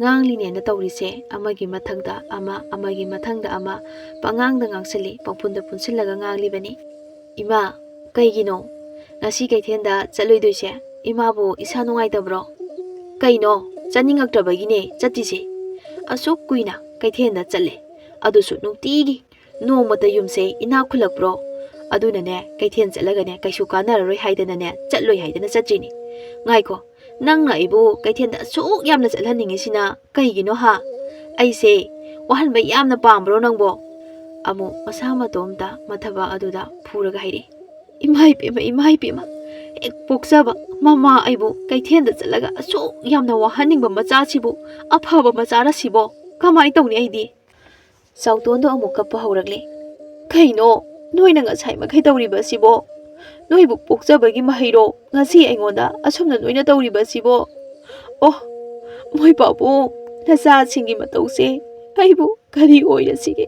ꯉꯥꯡꯂꯤꯅꯦꯅ ꯇꯧꯔꯤꯁꯦ ꯑꯃꯒꯤ ꯃꯊꯪꯗ ꯑꯃ, ꯑꯃꯒꯤ ꯃꯊꯪꯗ ꯑꯃ, ꯄꯉꯥꯡꯗ ꯉꯥꯡꯁꯤꯜꯂꯤ, ꯄꯪꯄꯨꯟꯗ ꯄꯨꯟꯁꯤꯜꯂꯒ ꯉꯥꯡꯂꯤꯕꯅꯤ꯫ ꯏꯃꯥ, ꯀꯩꯒꯤꯅꯣ? ꯉꯁꯤ ꯀꯩꯊꯦꯜꯗ ꯆꯠꯂꯣꯏꯗꯣꯏꯁꯦ? ꯏꯃꯥꯕꯨ ꯏꯁꯥ ꯅꯨꯡꯉꯥꯏꯇꯕ꯭ꯔꯣ? ꯀꯩꯅꯣ, ꯆꯠꯅꯤꯡꯉꯛꯇ꯭ꯔꯕꯒꯤꯅꯦ ꯆꯠꯇ꯭ꯔꯤꯁꯦ꯫ ꯑꯁꯨꯛ ꯀꯨꯏꯅ ꯀꯩꯊꯦꯜꯗ ꯆꯠꯂꯦ, ꯑꯗꯨꯁꯨ ꯅꯨꯡꯇꯤꯒꯤ꯫ ꯅꯣꯡꯃꯇ ꯌꯨꯝꯁꯦ ꯏꯅꯥꯛ ꯈꯨꯜꯂꯛꯄ꯭ꯔꯣ? ꯑꯗꯨꯅꯅꯦ, ꯀꯩꯊꯦꯜ ꯆꯠꯂꯒꯅꯦ ꯀꯩꯁꯨ ꯀꯥꯟꯅꯔꯔꯣꯏ ꯍꯥꯏꯗꯅꯅꯦ ꯆꯠꯂꯣꯏ ꯍꯥꯏꯗꯅ ꯆꯠꯇ꯭ꯔꯤꯅꯤ꯫ ꯉꯥꯏꯈꯣ, ꯅꯪꯅ ꯑꯩꯕꯨ ꯀꯩꯊꯦꯜꯗ ꯑꯁꯨꯛ ꯌꯥꯝꯅ ꯆꯠꯍꯟꯅꯤꯡꯉꯤꯁꯤꯅ ꯀꯩꯒꯤꯅꯣ ꯍꯥ? ꯑꯩꯁꯦ ꯋꯥꯍꯟꯕ ꯌꯥꯝꯅ ꯄꯥꯝꯕ꯭ꯔꯣ ꯅꯪꯕꯣ? ꯑꯃꯨꯛ ꯃꯁꯥ ꯃꯇꯣꯝꯇ ꯃꯊꯕꯥꯛ ꯑꯗꯨꯗ ꯐꯨꯔꯒ ꯍꯥꯏꯔꯛꯏ꯫ ꯏꯃꯥ ꯏꯄꯦꯝꯃ, ꯏꯃꯥ ꯏꯄꯦꯝꯃ, ꯍꯦꯛ ꯄꯣꯛꯆꯕ ꯃꯃꯥ ꯑꯩꯕꯨ ꯀꯩꯊꯦꯜꯗ ꯆꯠꯂꯒ ꯑꯁꯨꯛ ꯌꯥꯝꯅ ꯋꯥꯍꯟꯅꯤꯡꯕ ꯃꯆꯥꯁꯤꯕꯨ, ꯑꯐꯕ ꯃꯆꯥꯔ ꯁꯤꯕꯣ? ꯀꯃꯥꯏ ꯇꯧꯅꯤ ꯑꯩꯗꯤ? ꯆꯥꯎꯇꯣꯟꯗꯣ ꯑꯃꯨꯛ ꯀꯞꯄ ꯍꯧꯔꯛꯂꯦ꯫ ꯀꯩꯅꯣ ꯅꯣꯏꯅ ꯉꯁꯥꯏ ꯃꯈꯩ ꯇꯧꯔꯤꯕꯁꯤꯕꯣ? ꯅꯣꯏꯕꯨ ꯄꯣꯛꯆꯕꯒꯤ ꯃꯍꯩꯔꯣ ꯉꯁꯤ ꯑꯩꯉꯣꯟꯗ ꯑꯁꯨꯝꯅ ꯅꯣꯏꯅ ꯇꯧꯔꯤꯕꯁꯤꯕꯣ? ꯑꯣ, ꯃꯣꯏ ꯄꯥꯕꯨꯡ, ꯅꯆꯥꯁꯤꯡꯒꯤ ꯃꯇꯧꯁꯦ ꯑꯩꯕꯨ ꯀꯔꯤ ꯑꯣꯏꯔꯁꯤꯒꯦ?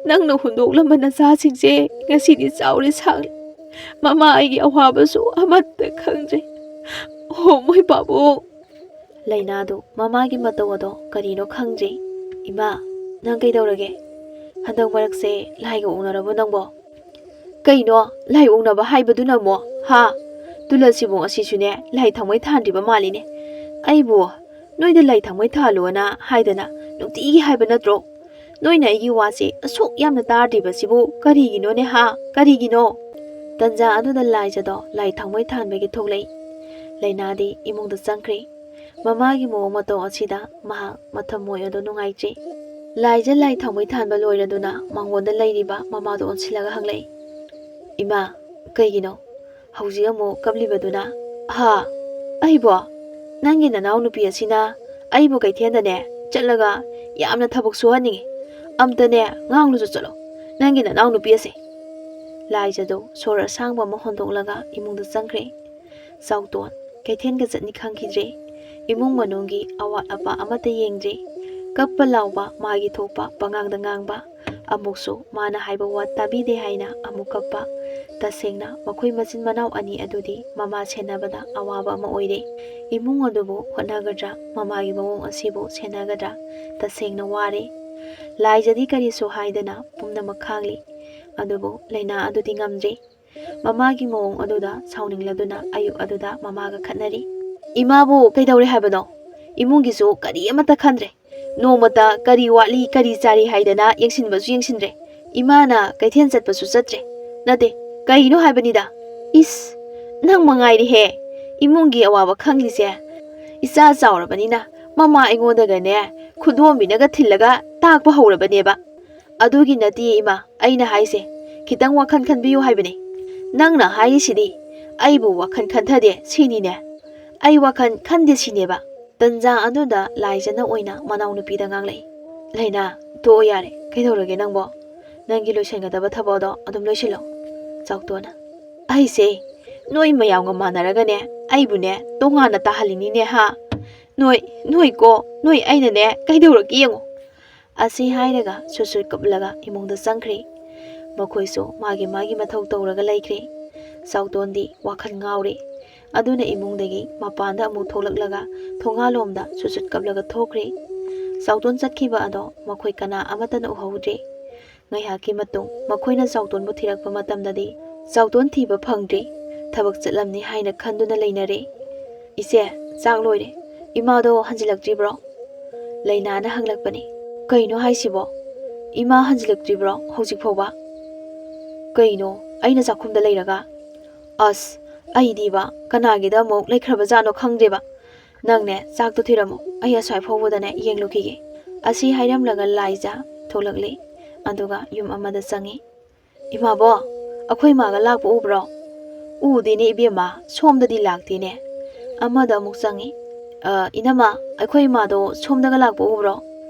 ꯅꯪꯅ ꯍꯨꯟꯗꯣꯛꯂꯝꯕ ꯅꯆꯥꯁꯤꯡꯁꯦ ꯉꯁꯤꯗꯤ ꯆꯥꯎꯔꯦ ꯁꯥꯡꯂꯦ꯫ ꯃꯃꯥ ꯑꯩꯒꯤ ꯑꯋꯥꯕꯁꯨ ꯑꯃꯠꯇ ꯈꯪꯗ꯭ꯔꯦ꯫ ꯑꯣ, ꯃꯣꯏ ꯄꯥꯕꯨꯡ꯫ ꯂꯩꯅꯥꯗꯨ ꯃꯃꯥꯒꯤ ꯃꯇꯧ ꯑꯗꯣ ꯀꯔꯤꯅꯣ ꯈꯪꯗ꯭ꯔꯦ꯫ ꯏꯃꯥ, ꯅꯪ ꯀꯩꯗꯧꯔꯒꯦ? ꯍꯟꯗꯛ ꯃꯔꯛꯁꯦ ꯂꯥꯏꯒ ꯑꯣꯛꯅꯔꯕꯣ ꯅꯪꯕꯣ? ꯀꯩꯅꯣ ꯂꯥꯏ ꯑꯣꯛꯅꯕ ꯍꯥꯏꯕꯗꯨꯅ ꯑꯃꯨꯛ? ꯍꯥ? ꯇꯨꯂꯁꯤꯕꯣꯡ ꯑꯁꯤꯁꯨꯅꯦ ꯂꯥꯏ ꯊꯥꯎꯃꯩ ꯊꯥꯟꯗ꯭ꯔꯤꯕ ꯃꯥꯜꯂꯤꯅꯦ꯫ ꯑꯩꯕꯨ ꯅꯣꯏꯗ ꯂꯥꯏ ꯊꯥꯎꯃꯩ ꯊꯥꯜꯂꯣꯅ ꯍꯥꯏꯗꯅ ꯅꯨꯡꯇꯤꯒꯤ ꯍꯥꯏꯕ ꯅꯠꯇ꯭ꯔꯣ? ꯅꯣꯏꯅ ꯑꯩꯒꯤ ꯋꯥꯁꯦ ꯑꯁꯨꯛ ꯌꯥꯝꯅ ꯇꯥꯗ꯭ꯔꯤꯕꯁꯤꯕꯨ ꯀꯔꯤꯒꯤꯅꯣꯅꯦ ꯍꯥ? ꯀꯔꯤꯒꯤꯅꯣ? ꯇꯟꯖꯥ ꯑꯗꯨꯗ ꯂꯥꯏꯖꯗꯣ ꯂꯥꯏ ꯊꯥꯎꯃꯩ ꯊꯥꯟꯕꯒꯤ ꯊꯣꯛꯂꯛꯏ꯫ ꯂꯩꯅꯥꯗꯤ ꯏꯃꯨꯡꯗ ꯆꯪꯈ꯭ꯔꯦ꯫ ꯃꯃꯥꯒꯤ ꯃꯑꯣꯡ ꯃꯇꯧ ꯑꯁꯤꯗ ꯃꯍꯥꯛ ꯃꯊꯃꯣꯏ ꯑꯗꯨ ꯅꯨꯡꯉꯥꯏꯇ꯭ꯔꯦ꯫ ꯂꯥꯏꯖ ꯂꯥꯏ ꯊꯥꯎꯃꯩ ꯊꯥꯟꯕ ꯂꯣꯏꯔꯗꯨꯅ ꯃꯉꯣꯟꯗ ꯂꯩꯔꯤꯕ ꯃꯃꯥꯗꯨ ꯑꯣꯟꯁꯤꯜꯂꯒ ꯍꯪꯂꯛꯏ, "ꯏꯃꯥ, ꯀꯩꯒꯤꯅꯣ ꯍꯧꯖꯤꯛ ꯑꯃꯨꯛ ꯀꯞꯂꯤꯕꯗꯨꯅ?" "ꯍꯥ? ꯑꯩꯕꯣ? ꯅꯪꯒꯤ ꯅꯅꯥꯎꯅꯨꯄꯤ ꯑꯁꯤꯅ ꯑꯩꯕꯨ ꯀꯩꯊꯦꯜꯗꯅꯦ ꯆꯠꯂꯒ ꯌꯥꯝꯅ ꯊꯕꯛ ꯁꯨꯍꯟꯅꯤꯡꯉꯤ꯫ ꯑꯝꯇꯅꯦ ꯉꯥꯡꯂꯨꯁꯨ ꯆꯠꯂꯣ, ꯅꯪꯒꯤ ꯅꯅꯥꯎꯅꯨꯄꯤ ꯑꯁꯦ꯫" ꯂꯥꯏꯖꯗꯣ ꯁꯣꯔ ꯑꯁꯥꯡꯕ ꯑꯃ ꯍꯣꯟꯗꯣꯛꯂꯒ ꯏꯃꯨꯡꯗ ꯆꯪꯈ꯭ꯔꯦ꯫ ꯆꯥꯎꯇꯣꯟ ꯀꯩꯊꯦꯜꯒ ꯆꯠꯅꯤ ꯈꯪꯈꯤꯗ꯭ꯔꯦ꯫ ꯏꯃꯨꯡ ꯃꯅꯨꯡꯒꯤ ꯑꯋꯥꯠ ꯑꯄꯥ ꯑꯃꯠꯇ ꯌꯦꯡꯗ꯭ꯔꯦ꯫ ꯀꯞꯄ ꯂꯥꯎꯕ, ꯃꯥꯒꯤ ꯊꯣꯛꯄ ꯄꯉꯥꯡꯗ ꯉꯥꯡꯕ꯫ ꯑꯃꯨꯛꯁꯨ ꯃꯥꯅ ꯍꯥꯏꯕ ꯋꯥ ꯇꯥꯕꯤꯗꯦ ꯍꯥꯏꯅ ꯑꯃꯨꯛ ꯀꯞꯄ꯫ ꯇꯁꯦꯡꯅ ꯃꯈꯣꯏ ꯃꯆꯤꯟ ꯃꯅꯥꯎ ꯑꯅꯤ ꯑꯗꯨꯗꯤ ꯃꯃꯥ ꯁꯦꯟꯅꯕꯗ ꯑꯋꯥꯕ ꯑꯃ ꯑꯣꯏꯔꯦ꯫ ꯏꯃꯨꯡ ꯑꯗꯨꯕꯨ ꯍꯣꯠꯅꯒꯗ꯭ꯔꯥ, ꯃꯃꯥꯒꯤ ꯃꯑꯣꯡ ꯑꯁꯤꯕꯨ ꯁꯦꯟꯅꯒꯗ꯭ꯔꯥ? ꯇꯁꯦꯡꯅ ꯋꯥꯔꯦ꯫ ꯂꯥꯏꯖꯗꯤ ꯀꯔꯤꯁꯨ ꯍꯥꯏꯗꯅ ꯄꯨꯝꯅꯃꯛ ꯈꯥꯡꯂꯤ꯫ ꯑꯗꯨꯕꯨ ꯂꯩꯅꯥ ꯑꯗꯨꯗꯤ ꯉꯝꯗ꯭ꯔꯦ꯫ ꯃꯃꯥꯒꯤ ꯃꯑꯣꯡ ꯑꯗꯨꯗ ꯁꯥꯎꯅꯤꯡꯂꯗꯨꯅ ꯑꯌꯨꯛ ꯑꯗꯨꯗ ꯃꯃꯥꯒ ꯈꯠꯅꯔꯤ꯫ "ꯏꯃꯥꯕꯨ ꯀꯩꯗꯧꯔꯦ ꯍꯥꯏꯕꯅꯣ? ꯏꯃꯨꯡꯒꯤꯁꯨ ꯀꯔꯤ ꯑꯃꯠꯇ ꯈꯟꯗ꯭ꯔꯦ꯫ ꯅꯣꯡꯃꯇ ꯀꯔꯤ ꯋꯥꯠꯂꯤ, ꯀꯔꯤ ꯆꯥꯔꯤ ꯍꯥꯏꯗꯅ ꯌꯦꯡꯁꯤꯟꯕꯁꯨ ꯌꯦꯡꯁꯤꯟꯗ꯭ꯔꯦ꯫ ꯏꯃꯥꯅ ꯀꯩꯊꯦꯜ ꯆꯠꯄꯁꯨ ꯆꯠꯇ꯭ꯔꯦ꯫ ꯅꯠꯇꯦ, ꯀꯩꯅꯣ ꯍꯥꯏꯕꯅꯤꯗ꯫ ꯏꯁ, ꯅꯪ ꯃꯉꯥꯏꯔꯦꯍꯦ ꯏꯃꯨꯡꯒꯤ ꯑꯋꯥꯕ ꯈꯪꯂꯤꯁꯦ꯫ ꯏꯆꯥ ꯆꯥꯎꯔꯕꯅꯤꯅ ꯃꯃꯥ ꯑꯩꯉꯣꯟꯗꯒꯅꯦ ꯈꯨꯗꯣꯝꯕꯤꯅꯒ ꯊꯤꯜꯂꯒ ꯇꯥꯛꯄ ꯍꯧꯔꯕꯅꯦꯕ꯫ ꯑꯗꯨꯒꯤ ꯅꯠꯇꯦ ꯏꯃꯥ, ꯑꯩꯅ ꯍꯥꯏꯁꯦ, ꯈꯤꯇꯪ ꯋꯥꯈꯜ ꯈꯟꯕꯤꯌꯨ ꯍꯥꯏꯕꯅꯦ꯫ ꯅꯪꯅ ꯍꯥꯏꯔꯤꯁꯤꯗꯤ ꯑꯩꯕꯨ ꯋꯥꯈꯜ ꯈꯟꯊꯗꯦ ꯁꯤꯅꯤꯅꯦ꯫ ꯑꯩ ꯋꯥꯈꯜ ꯈꯟꯗꯦ ꯁꯤꯅꯦꯕ꯫" ꯇꯟꯖꯥ ꯑꯗꯨꯗ ꯂꯥꯏꯖꯅ ꯑꯣꯏꯅ ꯃꯅꯥꯎꯅꯨꯄꯤꯗ ꯉꯥꯡꯂꯛꯏ꯫ "ꯂꯩꯅꯥ, ꯇꯣꯛꯑꯣ ꯌꯥꯔꯦ, ꯀꯩꯗꯧꯔꯒꯦ ꯅꯪꯕꯣ? ꯅꯪꯒꯤ ꯂꯣꯏꯁꯤꯟꯒꯗꯕ ꯊꯕꯛ ꯑꯗꯣ ꯑꯗꯨꯝ ꯂꯣꯏꯁꯤꯜꯂꯣ꯫" ꯆꯥꯎꯇꯣꯟꯅ, "ꯑꯩꯁꯦ ꯅꯣꯏ ꯃꯌꯥꯝꯒ ꯃꯥꯟꯅꯔꯒꯅꯦ ꯑꯩꯕꯨꯅꯦ ꯇꯣꯉꯥꯟꯅ ꯇꯥꯍꯜꯂꯤꯅꯤꯅꯦ ꯍꯥ? ꯅꯣꯏ, ꯅꯣꯏꯀꯣ, ꯅꯣꯏ ꯑꯩꯅꯅꯦ ꯀꯩꯗꯧꯔꯒꯦ ꯌꯦꯡꯉꯣ꯫" ꯑꯁꯤ ꯍꯥꯏꯔꯒ ꯁꯨꯠ ꯁꯨꯠ ꯀꯞꯂꯒ ꯏꯃꯨꯡꯗ ꯆꯪꯈ꯭ꯔꯦ꯫ ꯃꯈꯣꯏꯁꯨ ꯃꯥꯒꯤ ꯃꯥꯒꯤ ꯃꯊꯧ ꯇꯧꯔꯒ ꯂꯩꯈ꯭ꯔꯦ꯫ ꯆꯥꯎꯇꯣꯟꯗꯤ ꯋꯥꯈꯜ ꯉꯥꯎꯔꯦ꯫ ꯑꯗꯨꯅ ꯏꯃꯨꯡꯗꯒꯤ ꯃꯄꯥꯟꯗ ꯑꯃꯨꯛ ꯊꯣꯛꯂꯛꯂꯒ ꯊꯣꯡꯒꯥꯜꯂꯣꯝꯗ ꯁꯨꯠ ꯁꯨꯠ ꯀꯞꯂꯒ ꯊꯣꯛꯈ꯭ꯔꯦ꯫ ꯆꯥꯎꯇꯣꯟ ꯆꯠꯈꯤꯕ ꯑꯗꯣ ꯃꯈꯣꯏ ꯀꯅꯥ ꯑꯃꯠꯇꯅ ꯎꯍꯧꯗ꯭ꯔꯦ꯫ ꯉꯥꯏꯍꯥꯛꯀꯤ ꯃꯇꯨꯡ ꯃꯈꯣꯏꯅ ꯆꯥꯎꯇꯣꯟꯕꯨ ꯊꯤꯔꯛꯄ ꯃꯇꯝꯗꯗꯤ ꯆꯥꯎꯇꯣꯟ ꯊꯤꯕ ꯐꯪꯗ꯭ꯔꯦ꯫ ꯊꯕꯛ ꯆꯠꯂꯝꯅꯤ ꯍꯥꯏꯅ ꯈꯟꯗꯨꯅ ꯂꯩꯅꯔꯦ꯫ "ꯏꯆꯦ, ꯆꯥꯛ ꯂꯣꯏꯔꯦ꯫ ꯏꯃꯥꯗꯣ ꯍꯟꯖꯤꯜꯂꯛꯇ꯭ꯔꯤꯕ꯭ꯔꯣ?" ꯂꯩꯅꯥꯅ ꯍꯪꯂꯛꯄꯅꯤ꯫ "ꯀꯩꯅꯣ ꯍꯥꯏꯁꯤꯕꯣ? ꯏꯃꯥ ꯍꯟꯖꯤꯜꯂꯛꯇ꯭ꯔꯤꯕ꯭ꯔꯣ ꯍꯧꯖꯤꯛ ꯐꯥꯎꯕ? ꯀꯩꯅꯣ, ꯑꯩꯅ ꯆꯥꯛꯈꯨꯝꯗ ꯂꯩꯔꯒ? ꯑꯁ, ꯑꯩꯗꯤꯕ ꯀꯅꯥꯒꯤꯗ ꯑꯃꯨꯛ ꯂꯩꯈ꯭ꯔꯕ ꯖꯥꯠꯅꯣ ꯈꯪꯗꯦꯕ꯫ ꯅꯪꯅꯦ ꯆꯥꯛꯇꯣ ꯊꯤꯔꯝꯃꯣ, ꯑꯩ ꯑꯁ꯭ꯋꯥꯏ ꯐꯥꯎꯕꯗꯅꯦ ꯌꯦꯡꯂꯨꯈꯤꯒꯦ꯫" ꯑꯁꯤ ꯍꯥꯏꯔꯝꯂꯒ ꯂꯥꯏꯖ ꯊꯣꯛꯂꯛꯂꯦ꯫ ꯑꯗꯨꯒ ꯌꯨꯝ ꯑꯃꯗ ꯆꯪꯉꯤ꯫ "ꯏꯃꯥꯕꯣ, ꯑꯩꯈꯣꯏ ꯃꯥꯒ ꯂꯥꯛꯄ ꯎꯕ꯭ꯔꯣ?" "ꯎꯗꯦꯅꯦ ꯏꯕꯦꯝꯃ, ꯁꯣꯝꯗꯗꯤ ꯂꯥꯛꯇꯦꯅꯦ꯫" ꯑꯃꯗ ꯑꯃꯨꯛ ꯆꯪꯉꯤ꯫ "ꯑ, ꯏꯅꯝꯃ, ꯑꯩꯈꯣꯏ ꯏꯃꯥꯗꯣ ꯁꯣꯝꯗꯒ ꯂꯥꯛꯄ ꯎꯕ꯭ꯔꯣ?"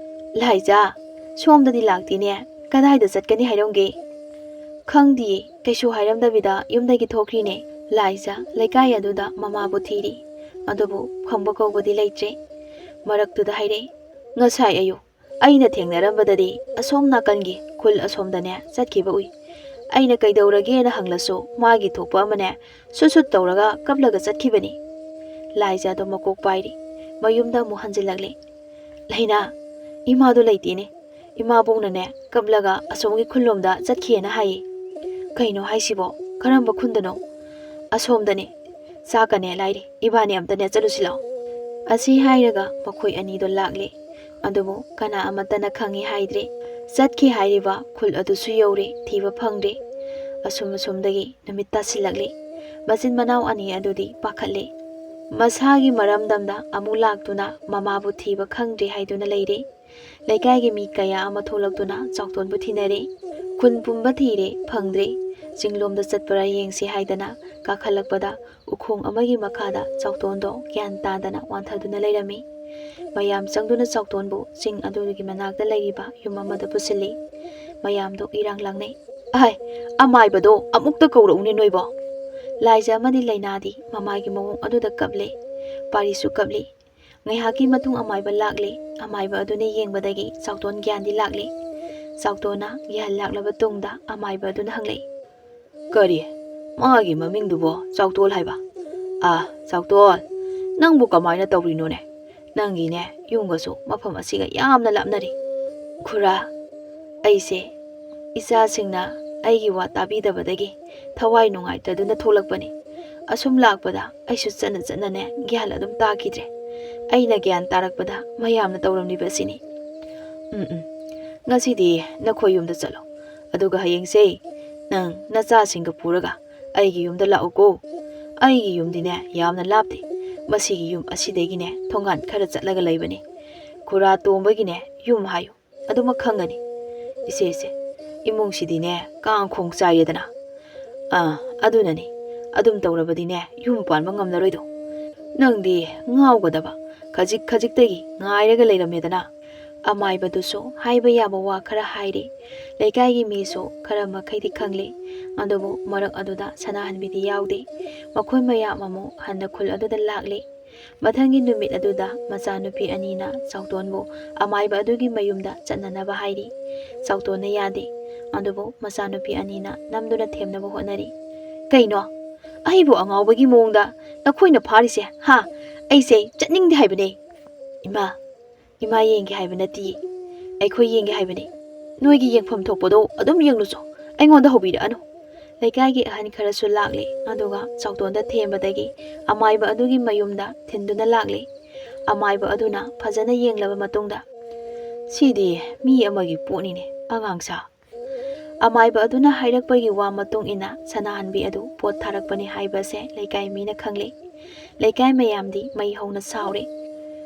"ꯂꯥꯏꯖꯥ, ꯁꯣꯝꯗꯗꯤ ꯂꯥꯛꯇꯦꯅꯦ꯫ ꯀꯗꯥꯏꯗ ꯆꯠꯀꯅꯤ ꯍꯥꯏꯔꯝꯒꯦ?" "ꯈꯪꯗꯤꯌꯦ, ꯀꯩꯁꯨ ꯍꯥꯏꯔꯝꯗꯕꯤꯗ ꯌꯨꯝꯗꯒꯤ ꯊꯣꯛꯈ꯭ꯔꯤꯅꯦ꯫ ꯂꯥꯏꯖ ꯂꯩꯀꯥꯏ ꯑꯗꯨꯗ ꯃꯃꯥꯕꯨ ꯊꯤꯔꯤ, ꯑꯗꯨꯕꯨ ꯐꯪꯕ ꯀꯧꯕꯗꯤ ꯂꯩꯇ꯭ꯔꯦ꯫ ꯃꯔꯛꯇꯨꯗ ꯍꯥꯏꯔꯛꯏ, "ꯉꯁꯥꯏ ꯑꯌꯨꯛ ꯑꯩꯅ ꯊꯦꯡꯅꯔꯝꯕꯗꯗꯤ ꯑꯁꯣꯝ ꯅꯥꯀꯟꯒꯤ ꯈꯨꯜ ꯑꯁꯣꯝꯗꯅꯦ ꯆꯠꯈꯤꯕ ꯎꯏ꯫ ꯑꯩꯅ ꯀꯩꯗꯧꯔꯒꯦꯅ ꯍꯪꯂꯁꯨ ꯃꯥꯒꯤ ꯊꯣꯛꯄ ꯑꯃꯅꯦ ꯁꯨꯠ ꯁꯨꯠ ꯇꯧꯔꯒ ꯀꯞꯂꯒ ꯆꯠꯈꯤꯕꯅꯤ꯫" ꯂꯥꯏꯖꯥꯗꯣ ꯃꯀꯣꯛ ꯄꯥꯏꯔꯤ꯫ ꯃꯌꯨꯝꯗ ꯑꯃꯨꯛ ꯍꯟꯖꯤꯜꯂꯛꯂꯦ꯫ "ꯂꯩꯅꯥ, ꯏꯃꯥꯗꯣ ꯂꯩꯇꯦꯅꯦ꯫ ꯏꯃꯥꯕꯣꯛꯅꯅꯦ ꯀꯞꯂꯒ ꯑꯁꯣꯝꯒꯤ ꯈꯨꯜꯂꯣꯝꯗ ꯆꯠꯈꯤꯑꯅ ꯍꯥꯏꯌꯦ꯫" "ꯀꯩꯅꯣ ꯍꯥꯏꯁꯤꯕꯣ? ꯀꯔꯝꯕ ꯈꯨꯟꯗꯅꯣ?" "ꯑꯁꯣꯝꯗꯅꯦ꯫ ꯆꯥꯛꯀꯅꯦ ꯂꯥꯏꯔꯤ, ꯏꯕꯥꯅꯤ ꯑꯝꯇꯅꯦ ꯆꯠꯂꯨꯁꯤ ꯂꯥꯛꯑꯣ꯫" ꯑꯁꯤ ꯍꯥꯏꯔꯒ ꯃꯈꯣꯏ ꯑꯅꯤꯗꯣ ꯂꯥꯛꯂꯦ꯫ ꯑꯗꯨꯕꯨ ꯀꯅꯥ ꯑꯃꯠꯇꯅ ꯈꯪꯉꯤ ꯍꯥꯏꯗ꯭ꯔꯦ꯫ ꯆꯠꯈꯤ ꯍꯥꯏꯔꯤꯕ ꯈꯨꯜ ꯑꯗꯨꯁꯨ ꯌꯧꯔꯦ, ꯊꯤꯕ ꯐꯪꯗ꯭ꯔꯦ꯫ ꯑꯁꯨꯝ ꯑꯁꯨꯝꯗꯒꯤ ꯅꯨꯃꯤꯠ ꯇꯥꯁꯤꯜꯂꯛꯂꯦ꯫ ꯃꯆꯤꯟ ꯃꯅꯥꯎ ꯑꯅꯤ ꯑꯗꯨꯗꯤ ꯄꯥꯈꯠꯂꯦ꯫ ꯃꯁꯥꯒꯤ ꯃꯔꯝꯗꯝꯗ ꯑꯃꯨꯛ ꯂꯥꯛꯇꯨꯅ ꯃꯃꯥꯕꯨ ꯊꯤꯕ ꯈꯪꯗ꯭ꯔꯦ ꯍꯥꯏꯗꯨꯅ ꯂꯩꯔꯦ꯫ ꯂꯩꯀꯥꯏꯒꯤ ꯃꯤ ꯀꯌꯥ ꯑꯃ ꯊꯣꯛꯂꯛꯇꯨꯅ ꯆꯥꯎꯇꯣꯟꯕꯨ ꯊꯤꯅꯔꯦ꯫ ꯈꯨꯟ ꯄꯨꯝꯕ ꯊꯤꯔꯦ, ꯐꯪꯗ꯭ꯔꯦ꯫ ꯆꯤꯡꯂꯣꯝꯗ ꯆꯠꯄꯔꯥ ꯌꯦꯡꯁꯤ ꯍꯥꯏꯗꯅ ꯀꯥꯈꯠꯂꯛꯄꯗ ꯎꯈꯣꯡ ꯑꯃꯒꯤ ꯃꯈꯥꯗ ꯆꯥꯎꯇꯣꯟꯗꯣ ꯒ꯭ꯌꯥꯟ ꯇꯥꯗꯅ ꯋꯥꯟꯊꯗꯨꯅ ꯂꯩꯔꯝꯃꯤ꯫ ꯃꯌꯥꯝ ꯆꯪꯗꯨꯅ ꯆꯥꯎꯇꯣꯟꯕꯨ ꯆꯤꯡ ꯑꯗꯨꯒꯤ ꯃꯅꯥꯛꯇ ꯂꯩꯔꯤꯕ ꯌꯨꯝ ꯑꯃꯗ ꯄꯨꯁꯤꯜꯂꯤ꯫ ꯃꯌꯥꯝꯗꯣ ꯏꯔꯥꯡ ꯂꯥꯡꯅꯩ꯫ "ꯑꯍꯥꯏ, ꯑꯃꯥꯏꯕꯗꯣ ꯑꯃꯨꯛꯇ ꯀꯧꯔꯛꯎꯅꯦ ꯅꯣꯏꯕꯣ!" ꯂꯥꯏꯖ ꯑꯃꯗꯤ ꯂꯩꯅꯥꯗꯤ ꯃꯃꯥꯒꯤ ꯃꯑꯣꯡ ꯑꯗꯨꯗ ꯀꯞꯂꯦ꯫ ꯄꯥꯔꯤꯁꯨ ꯀꯞꯂꯤ꯫ ꯉꯥꯏꯍꯥꯛꯀꯤ ꯃꯇꯨꯡ ꯑꯃꯥꯏꯕ ꯂꯥꯛꯂꯦ꯫ ꯑꯃꯥꯏꯕ ꯑꯗꯨꯅ ꯌꯦꯡꯕꯗꯒꯤ ꯆꯥꯎꯇꯣꯟ ꯒ꯭ꯌꯥꯟꯗꯤ ꯂꯥꯛꯂꯦ꯫ ꯆꯥꯎꯇꯣꯟꯅ ꯒ꯭ꯌꯥꯟ ꯂꯥꯛꯂꯕ ꯇꯨꯡꯗ ꯑꯃꯥꯏꯕ ꯑꯗꯨꯅ ꯍꯪꯂꯛꯏ, "ꯀꯔꯤ? ꯃꯥꯒꯤ ꯃꯃꯤꯡꯗꯨꯕꯣ ꯆꯥꯎꯇꯣꯜ ꯍꯥꯏꯕ? ꯑꯥ, ꯆꯥꯎꯇꯣꯜ, ꯅꯪꯕꯨ ꯀꯃꯥꯏꯅ ꯇꯧꯔꯤꯅꯣꯅꯦ? ꯅꯪꯒꯤꯅꯦ ꯌꯨꯝꯒꯁꯨ ꯃꯐꯝ ꯑꯁꯤꯒ ꯌꯥꯝꯅ ꯂꯥꯞꯅꯔꯤ꯫" "ꯈꯨꯔꯥ, ꯑꯩꯁꯦ ꯏꯆꯥꯁꯤꯡꯅ ꯑꯩꯒꯤ ꯋꯥ ꯇꯥꯕꯤꯗꯕꯗꯒꯤ ꯊꯋꯥꯏ ꯅꯨꯡꯉꯥꯏꯇꯗꯨꯅ ꯊꯣꯛꯂꯛꯄꯅꯤ꯫ ꯑꯁꯨꯝ ꯂꯥꯛꯄꯗ ꯑꯩꯁꯨ ꯆꯠꯅ ꯆꯠꯅꯅꯦ ꯒ꯭ꯌꯥꯟ ꯑꯗꯨꯝ ꯇꯥꯈꯤꯗ꯭ꯔꯦ꯫ ꯑꯩꯅ ꯒ꯭ꯌꯥꯟ ꯇꯥꯔꯛꯄꯗ ꯃꯌꯥꯝꯅ ꯇꯧꯔꯝꯂꯤꯕ ꯑꯁꯤꯅꯤ꯫" "ꯎꯝ, ꯎꯝ, ꯉꯁꯤꯗꯤ ꯅꯈꯣꯏ ꯌꯨꯝꯗ ꯆꯠꯂꯣ꯫ ꯑꯗꯨꯒ ꯍꯌꯦꯡꯁꯦ ꯅꯪ ꯅꯆꯥꯁꯤꯡꯒ ꯄꯨꯔꯒ ꯑꯩꯒꯤ ꯌꯨꯝꯗ ꯂꯥꯛꯎꯀꯣ꯫ ꯑꯩꯒꯤ ꯌꯨꯝꯗꯤꯅꯦ ꯌꯥꯝꯅ ꯂꯥꯞꯇꯦ꯫ ꯃꯁꯤꯒꯤ ꯌꯨꯝ ꯑꯁꯤꯗꯒꯤꯅꯦ ꯊꯣꯡꯒꯥꯟ ꯈꯔ ꯆꯠꯂꯒ ꯂꯩꯕꯅꯤ꯫ ꯈꯨꯔꯥ ꯇꯣꯝꯕꯒꯤꯅꯦ ꯌꯨꯝ ꯍꯥꯏꯌꯨ, ꯑꯗꯨꯃꯛ ꯈꯪꯒꯅꯤ꯫" "ꯏꯆꯦꯁꯦ, ꯏꯃꯨꯡꯁꯤꯗꯤꯅꯦ ꯀꯥꯡꯈꯣꯡ ꯆꯥꯏꯔꯦꯗꯅ꯫" "ꯑꯥ, ꯑꯗꯨꯅꯅꯤ꯫ ꯑꯗꯨꯝ ꯇꯧꯔꯕꯗꯤꯅꯦ ꯌꯨꯝ ꯄꯥꯟꯕ ꯉꯝꯂꯔꯣꯏꯗꯣ꯫ ꯅꯪꯗꯤ ꯉꯥꯎꯒꯗꯕ, ꯈꯖꯤꯛ ꯈꯖꯤꯛꯇꯒꯤ ꯉꯥꯏꯔꯒ ꯂꯩꯔꯝꯃꯦꯗꯅ꯫ ꯑꯃꯥꯏꯕꯗꯨꯁꯨ ꯍꯥꯏꯕ ꯌꯥꯕ ꯋꯥ ꯈꯔ ꯍꯥꯏꯔꯤ꯫ ꯂꯩꯀꯥꯏꯒꯤ ꯃꯤꯁꯨ ꯈꯔ ꯃꯈꯩꯗꯤ ꯈꯪꯂꯤ꯫ ꯑꯗꯨꯕꯨ ꯃꯔꯛ ꯑꯗꯨꯗ ꯁꯅꯥꯍꯟꯕꯤꯗꯤ ꯌꯥꯎꯗꯦ꯫ ꯃꯈꯣꯏ ꯃꯌꯥꯝ ꯑꯃꯨꯛ ꯍꯟꯅ ꯈꯨꯜ ꯑꯗꯨꯗ ꯂꯥꯛꯂꯤ꯫ ꯃꯊꯪꯒꯤ ꯅꯨꯃꯤꯠ ꯑꯗꯨꯗ ꯃꯆꯥꯅꯨꯄꯤ ꯑꯅꯤꯅ ꯆꯥꯎꯇꯣꯟꯕꯨ ꯑꯃꯥꯏꯕ ꯑꯗꯨꯒꯤ ꯃꯌꯨꯝꯗ ꯆꯠꯅꯅꯕ ꯍꯥꯏꯔꯤ꯫ ꯆꯥꯎꯇꯣꯟꯅ ꯌꯥꯗꯦ꯫ ꯑꯗꯨꯕꯨ ꯃꯆꯥꯅꯨꯄꯤ ꯑꯅꯤꯅ ꯅꯝꯗꯨꯅ ꯊꯦꯝꯅꯕ ꯍꯣꯠꯅꯔꯤ꯫ "ꯀꯩꯅꯣ? ꯑꯩꯕꯨ ꯑꯉꯥꯎꯕꯒꯤ ꯃꯑꯣꯡꯗ ꯅꯈꯣꯏꯅ ꯐꯥꯔꯤꯁꯦ, ꯍꯥ? ꯑꯩꯁꯦ ꯆꯠꯅꯤꯡꯗꯦ ꯍꯥꯏꯕꯅꯦ꯫ ꯏꯃꯥ, ꯏꯃꯥ ꯌꯦꯡꯒꯦ ꯍꯥꯏꯕ ꯅꯠꯇꯤꯌꯦ꯫ ꯑꯩꯈꯣꯏ ꯌꯦꯡꯒꯦ ꯍꯥꯏꯕꯅꯦ꯫ ꯅꯣꯏꯒꯤ ꯌꯦꯡꯐꯝ ꯊꯣꯛꯄꯗꯣ ꯑꯗꯨꯝ ꯌꯦꯡꯂꯨꯆꯣ꯫ ꯑꯩꯉꯣꯟꯗ ꯍꯧꯕꯤꯔꯛꯑꯅꯨ꯫" ꯂꯩꯀꯥꯏꯒꯤ ꯑꯍꯟ ꯈꯔꯁꯨ ꯂꯥꯛꯂꯦ꯫ ꯑꯗꯨꯒ ꯆꯥꯎꯇꯣꯟꯗ ꯊꯦꯝꯕꯗꯒꯤ ꯑꯃꯥꯏꯕ ꯑꯗꯨꯒꯤ ꯃꯌꯨꯝꯗ ꯊꯤꯟꯗꯨꯅ ꯂꯥꯛꯂꯦ꯫ ꯑꯃꯥꯏꯕ ꯑꯗꯨꯅ ꯐꯖꯅ ꯌꯦꯡꯂꯕ ꯃꯇꯨꯡꯗ, "ꯁꯤꯗꯤ ꯃꯤ ꯑꯃꯒꯤ ꯄꯣꯠꯅꯤꯅꯦ, ꯑꯉꯥꯡꯁꯥ꯫" ꯑꯃꯥꯏꯕ ꯑꯗꯨꯅ ꯍꯥꯏꯔꯛꯄꯒꯤ ꯋꯥ ꯃꯇꯨꯡ ꯏꯟꯅ ꯁꯅꯥꯍꯟꯕꯤ ꯑꯗꯨ ꯄꯣꯠ ꯊꯥꯔꯛꯄꯅꯤ ꯍꯥꯏꯕꯁꯦ ꯂꯩꯀꯥꯏ ꯃꯤꯅ ꯈꯪꯂꯦ꯫ ꯂꯩꯀꯥꯏ ꯃꯌꯥꯝꯗꯤ ꯃꯩ ꯍꯧꯅ ꯁꯥꯎꯔꯦ꯫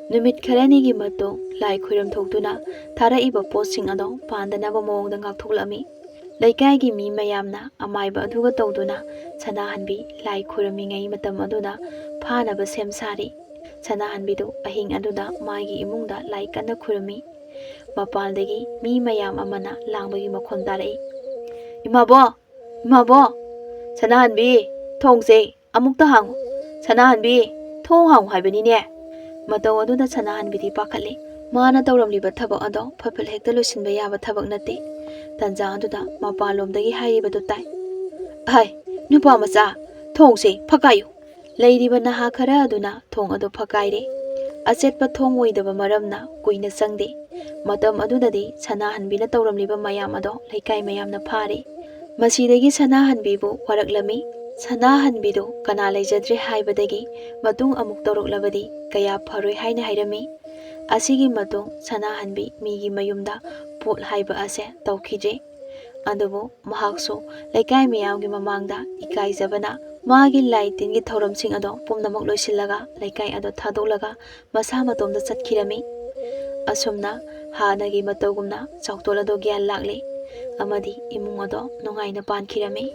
ꯅꯨꯃꯤꯠ ꯈꯔꯅꯤꯒꯤ ꯃꯇꯨꯡ ꯂꯥꯏ ꯈꯨꯔꯨꯝ ꯊꯣꯛꯇꯨꯅ ꯊꯥꯔꯛꯏꯕ ꯄꯣꯠꯁꯤꯡ ꯑꯗꯣ ꯄꯥꯟꯗꯅꯕ ꯃꯑꯣꯡꯗ ꯉꯥꯛꯊꯣꯛꯂꯝꯃꯤ꯫ ꯂꯩꯀꯥꯏꯒꯤ ꯃꯤ ꯃꯌꯥꯝꯅ ꯑꯃꯥꯏꯕ ꯑꯗꯨꯒ ꯇꯧꯗꯨꯅ ꯁꯅꯥꯍꯟꯕꯤ ꯂꯥꯏ ꯈꯨꯔꯨꯝꯃꯤꯉꯩ ꯃꯇꯝ ꯑꯗꯨꯗ ꯐꯥꯅꯕ ꯁꯦꯝ ꯁꯥꯔꯤ꯫ ꯁꯅꯥꯍꯟꯕꯤꯗꯨ ꯑꯍꯤꯡ ꯑꯗꯨꯗ ꯃꯥꯒꯤ ꯏꯃꯨꯡꯗ ꯂꯥꯏ ꯀꯟꯅ ꯈꯨꯔꯨꯝꯃꯤ꯫ ꯃꯄꯥꯟꯗꯒꯤ ꯃꯤ ꯃꯌꯥꯝ ꯑꯃꯅ ꯂꯥꯡꯕꯒꯤ ꯃꯈꯣꯟ ꯇꯥꯔꯛꯏ꯫ "ꯏꯃꯥꯕꯣ! ꯏꯃꯥꯕꯣ! ꯁꯅꯥꯍꯟꯕꯤ, ꯊꯣꯡꯁꯦ ꯑꯃꯨꯛꯇ ꯍꯥꯡꯉꯨ꯫ ꯁꯅꯥꯍꯟꯕꯤ, ꯊꯣꯡ ꯍꯥꯡꯉꯨ ꯍꯥꯏꯕꯅꯤꯅꯦ!" ꯃꯇꯧ ꯑꯗꯨꯗ ꯁꯅꯥꯍꯟꯕꯤꯗꯤ ꯄꯥꯈꯠꯂꯤ꯫ ꯃꯥꯅ ꯇꯧꯔꯝꯂꯤꯕ ꯊꯕꯛ ꯑꯗꯣ ꯐꯠ ꯐꯠ ꯍꯦꯛꯇ ꯂꯣꯏꯁꯤꯟꯕ ꯌꯥꯕ ꯊꯕꯛ ꯅꯠꯇꯦ꯫ ꯇꯟꯖꯥ ꯑꯗꯨꯗ ꯃꯄꯥꯟꯂꯣꯝꯗꯒꯤ ꯍꯥꯏꯔꯤꯕꯗꯨ ꯇꯥꯏ꯫ "ꯍꯥꯏ, ꯅꯨꯄꯥ ꯃꯆꯥ, ꯊꯣꯡꯁꯦ ꯐꯛꯀꯥꯏꯌꯨ!" ꯂꯩꯔꯤꯕ ꯅꯍꯥ ꯈꯔ ꯑꯗꯨꯅ ꯊꯣꯡ ꯑꯗꯨ ꯐꯛꯀꯥꯏꯔꯦ꯫ ꯑꯆꯦꯠꯄ ꯊꯣꯡ ꯑꯣꯏꯗꯕ ꯃꯔꯝꯅ ꯀꯨꯏꯅ ꯆꯪꯗꯦ꯫ ꯃꯇꯝ ꯑꯗꯨꯗꯗꯤ ꯁꯅꯥꯍꯟꯕꯤꯅ ꯇꯧꯔꯝꯂꯤꯕ ꯃꯌꯥꯝ ꯑꯗꯣ ꯂꯩꯀꯥꯏ ꯃꯌꯥꯝꯅ ꯐꯥꯔꯦ꯫ ꯃꯁꯤꯗꯒꯤ ꯁꯅꯥꯍꯟꯕꯤꯕꯨ ꯋꯥꯔꯛꯂꯝꯃꯤ꯫ ꯁꯅꯥꯍꯟꯕꯤꯗꯨ ꯀꯅꯥ ꯂꯩꯖꯗ꯭ꯔꯦ ꯍꯥꯏꯕꯗꯒꯤ ꯃꯇꯨꯡ ꯑꯃꯨꯛ ꯇꯧꯔꯛꯂꯕꯗꯤ ꯀꯌꯥ ꯐꯔꯣꯏ ꯍꯥꯏꯅ ꯍꯥꯏꯔꯝꯃꯤ꯫ ꯑꯁꯤꯒꯤ ꯃꯇꯨꯡ ꯁꯅꯥꯍꯟꯕꯤ ꯃꯤꯒꯤ ꯃꯌꯨꯝꯗ ꯄꯣꯠ ꯍꯥꯏꯕ ꯑꯁꯦ ꯇꯧꯈꯤꯗ꯭ꯔꯦ꯫ ꯑꯗꯨꯕꯨ ꯃꯍꯥꯛꯁꯨ ꯂꯩꯀꯥꯏ ꯃꯤꯌꯥꯝꯒꯤ ꯃꯃꯥꯡꯗ ꯏꯀꯥꯏꯖꯕꯅ ꯃꯥꯒꯤ ꯂꯥꯏ ꯇꯤꯟꯒꯤ ꯊꯧꯔꯝꯁꯤꯡ ꯑꯗꯣ ꯄꯨꯝꯅꯃꯛ ꯂꯣꯏꯁꯤꯜꯂꯒ ꯂꯩꯀꯥꯏ ꯑꯗꯣ ꯊꯥꯗꯣꯛꯂꯒ ꯃꯁꯥ ꯃꯇꯣꯝꯗ ꯆꯠꯈꯤꯔꯝꯃꯤ꯫ ꯑꯁꯨꯝꯅ ꯍꯥꯟꯅꯒꯤ ꯃꯇꯧꯒꯨꯝꯅ ꯆꯥꯎꯇꯣꯜ ꯑꯗꯣ ꯒ꯭ꯌꯥꯟ ꯂꯥꯛꯂꯦ ꯑꯃꯗꯤ ꯏꯃꯨꯡ ꯑꯗꯣ ꯅꯨꯡꯉꯥꯏꯅ ꯄꯥꯟꯈꯤꯔꯝꯃꯤ꯫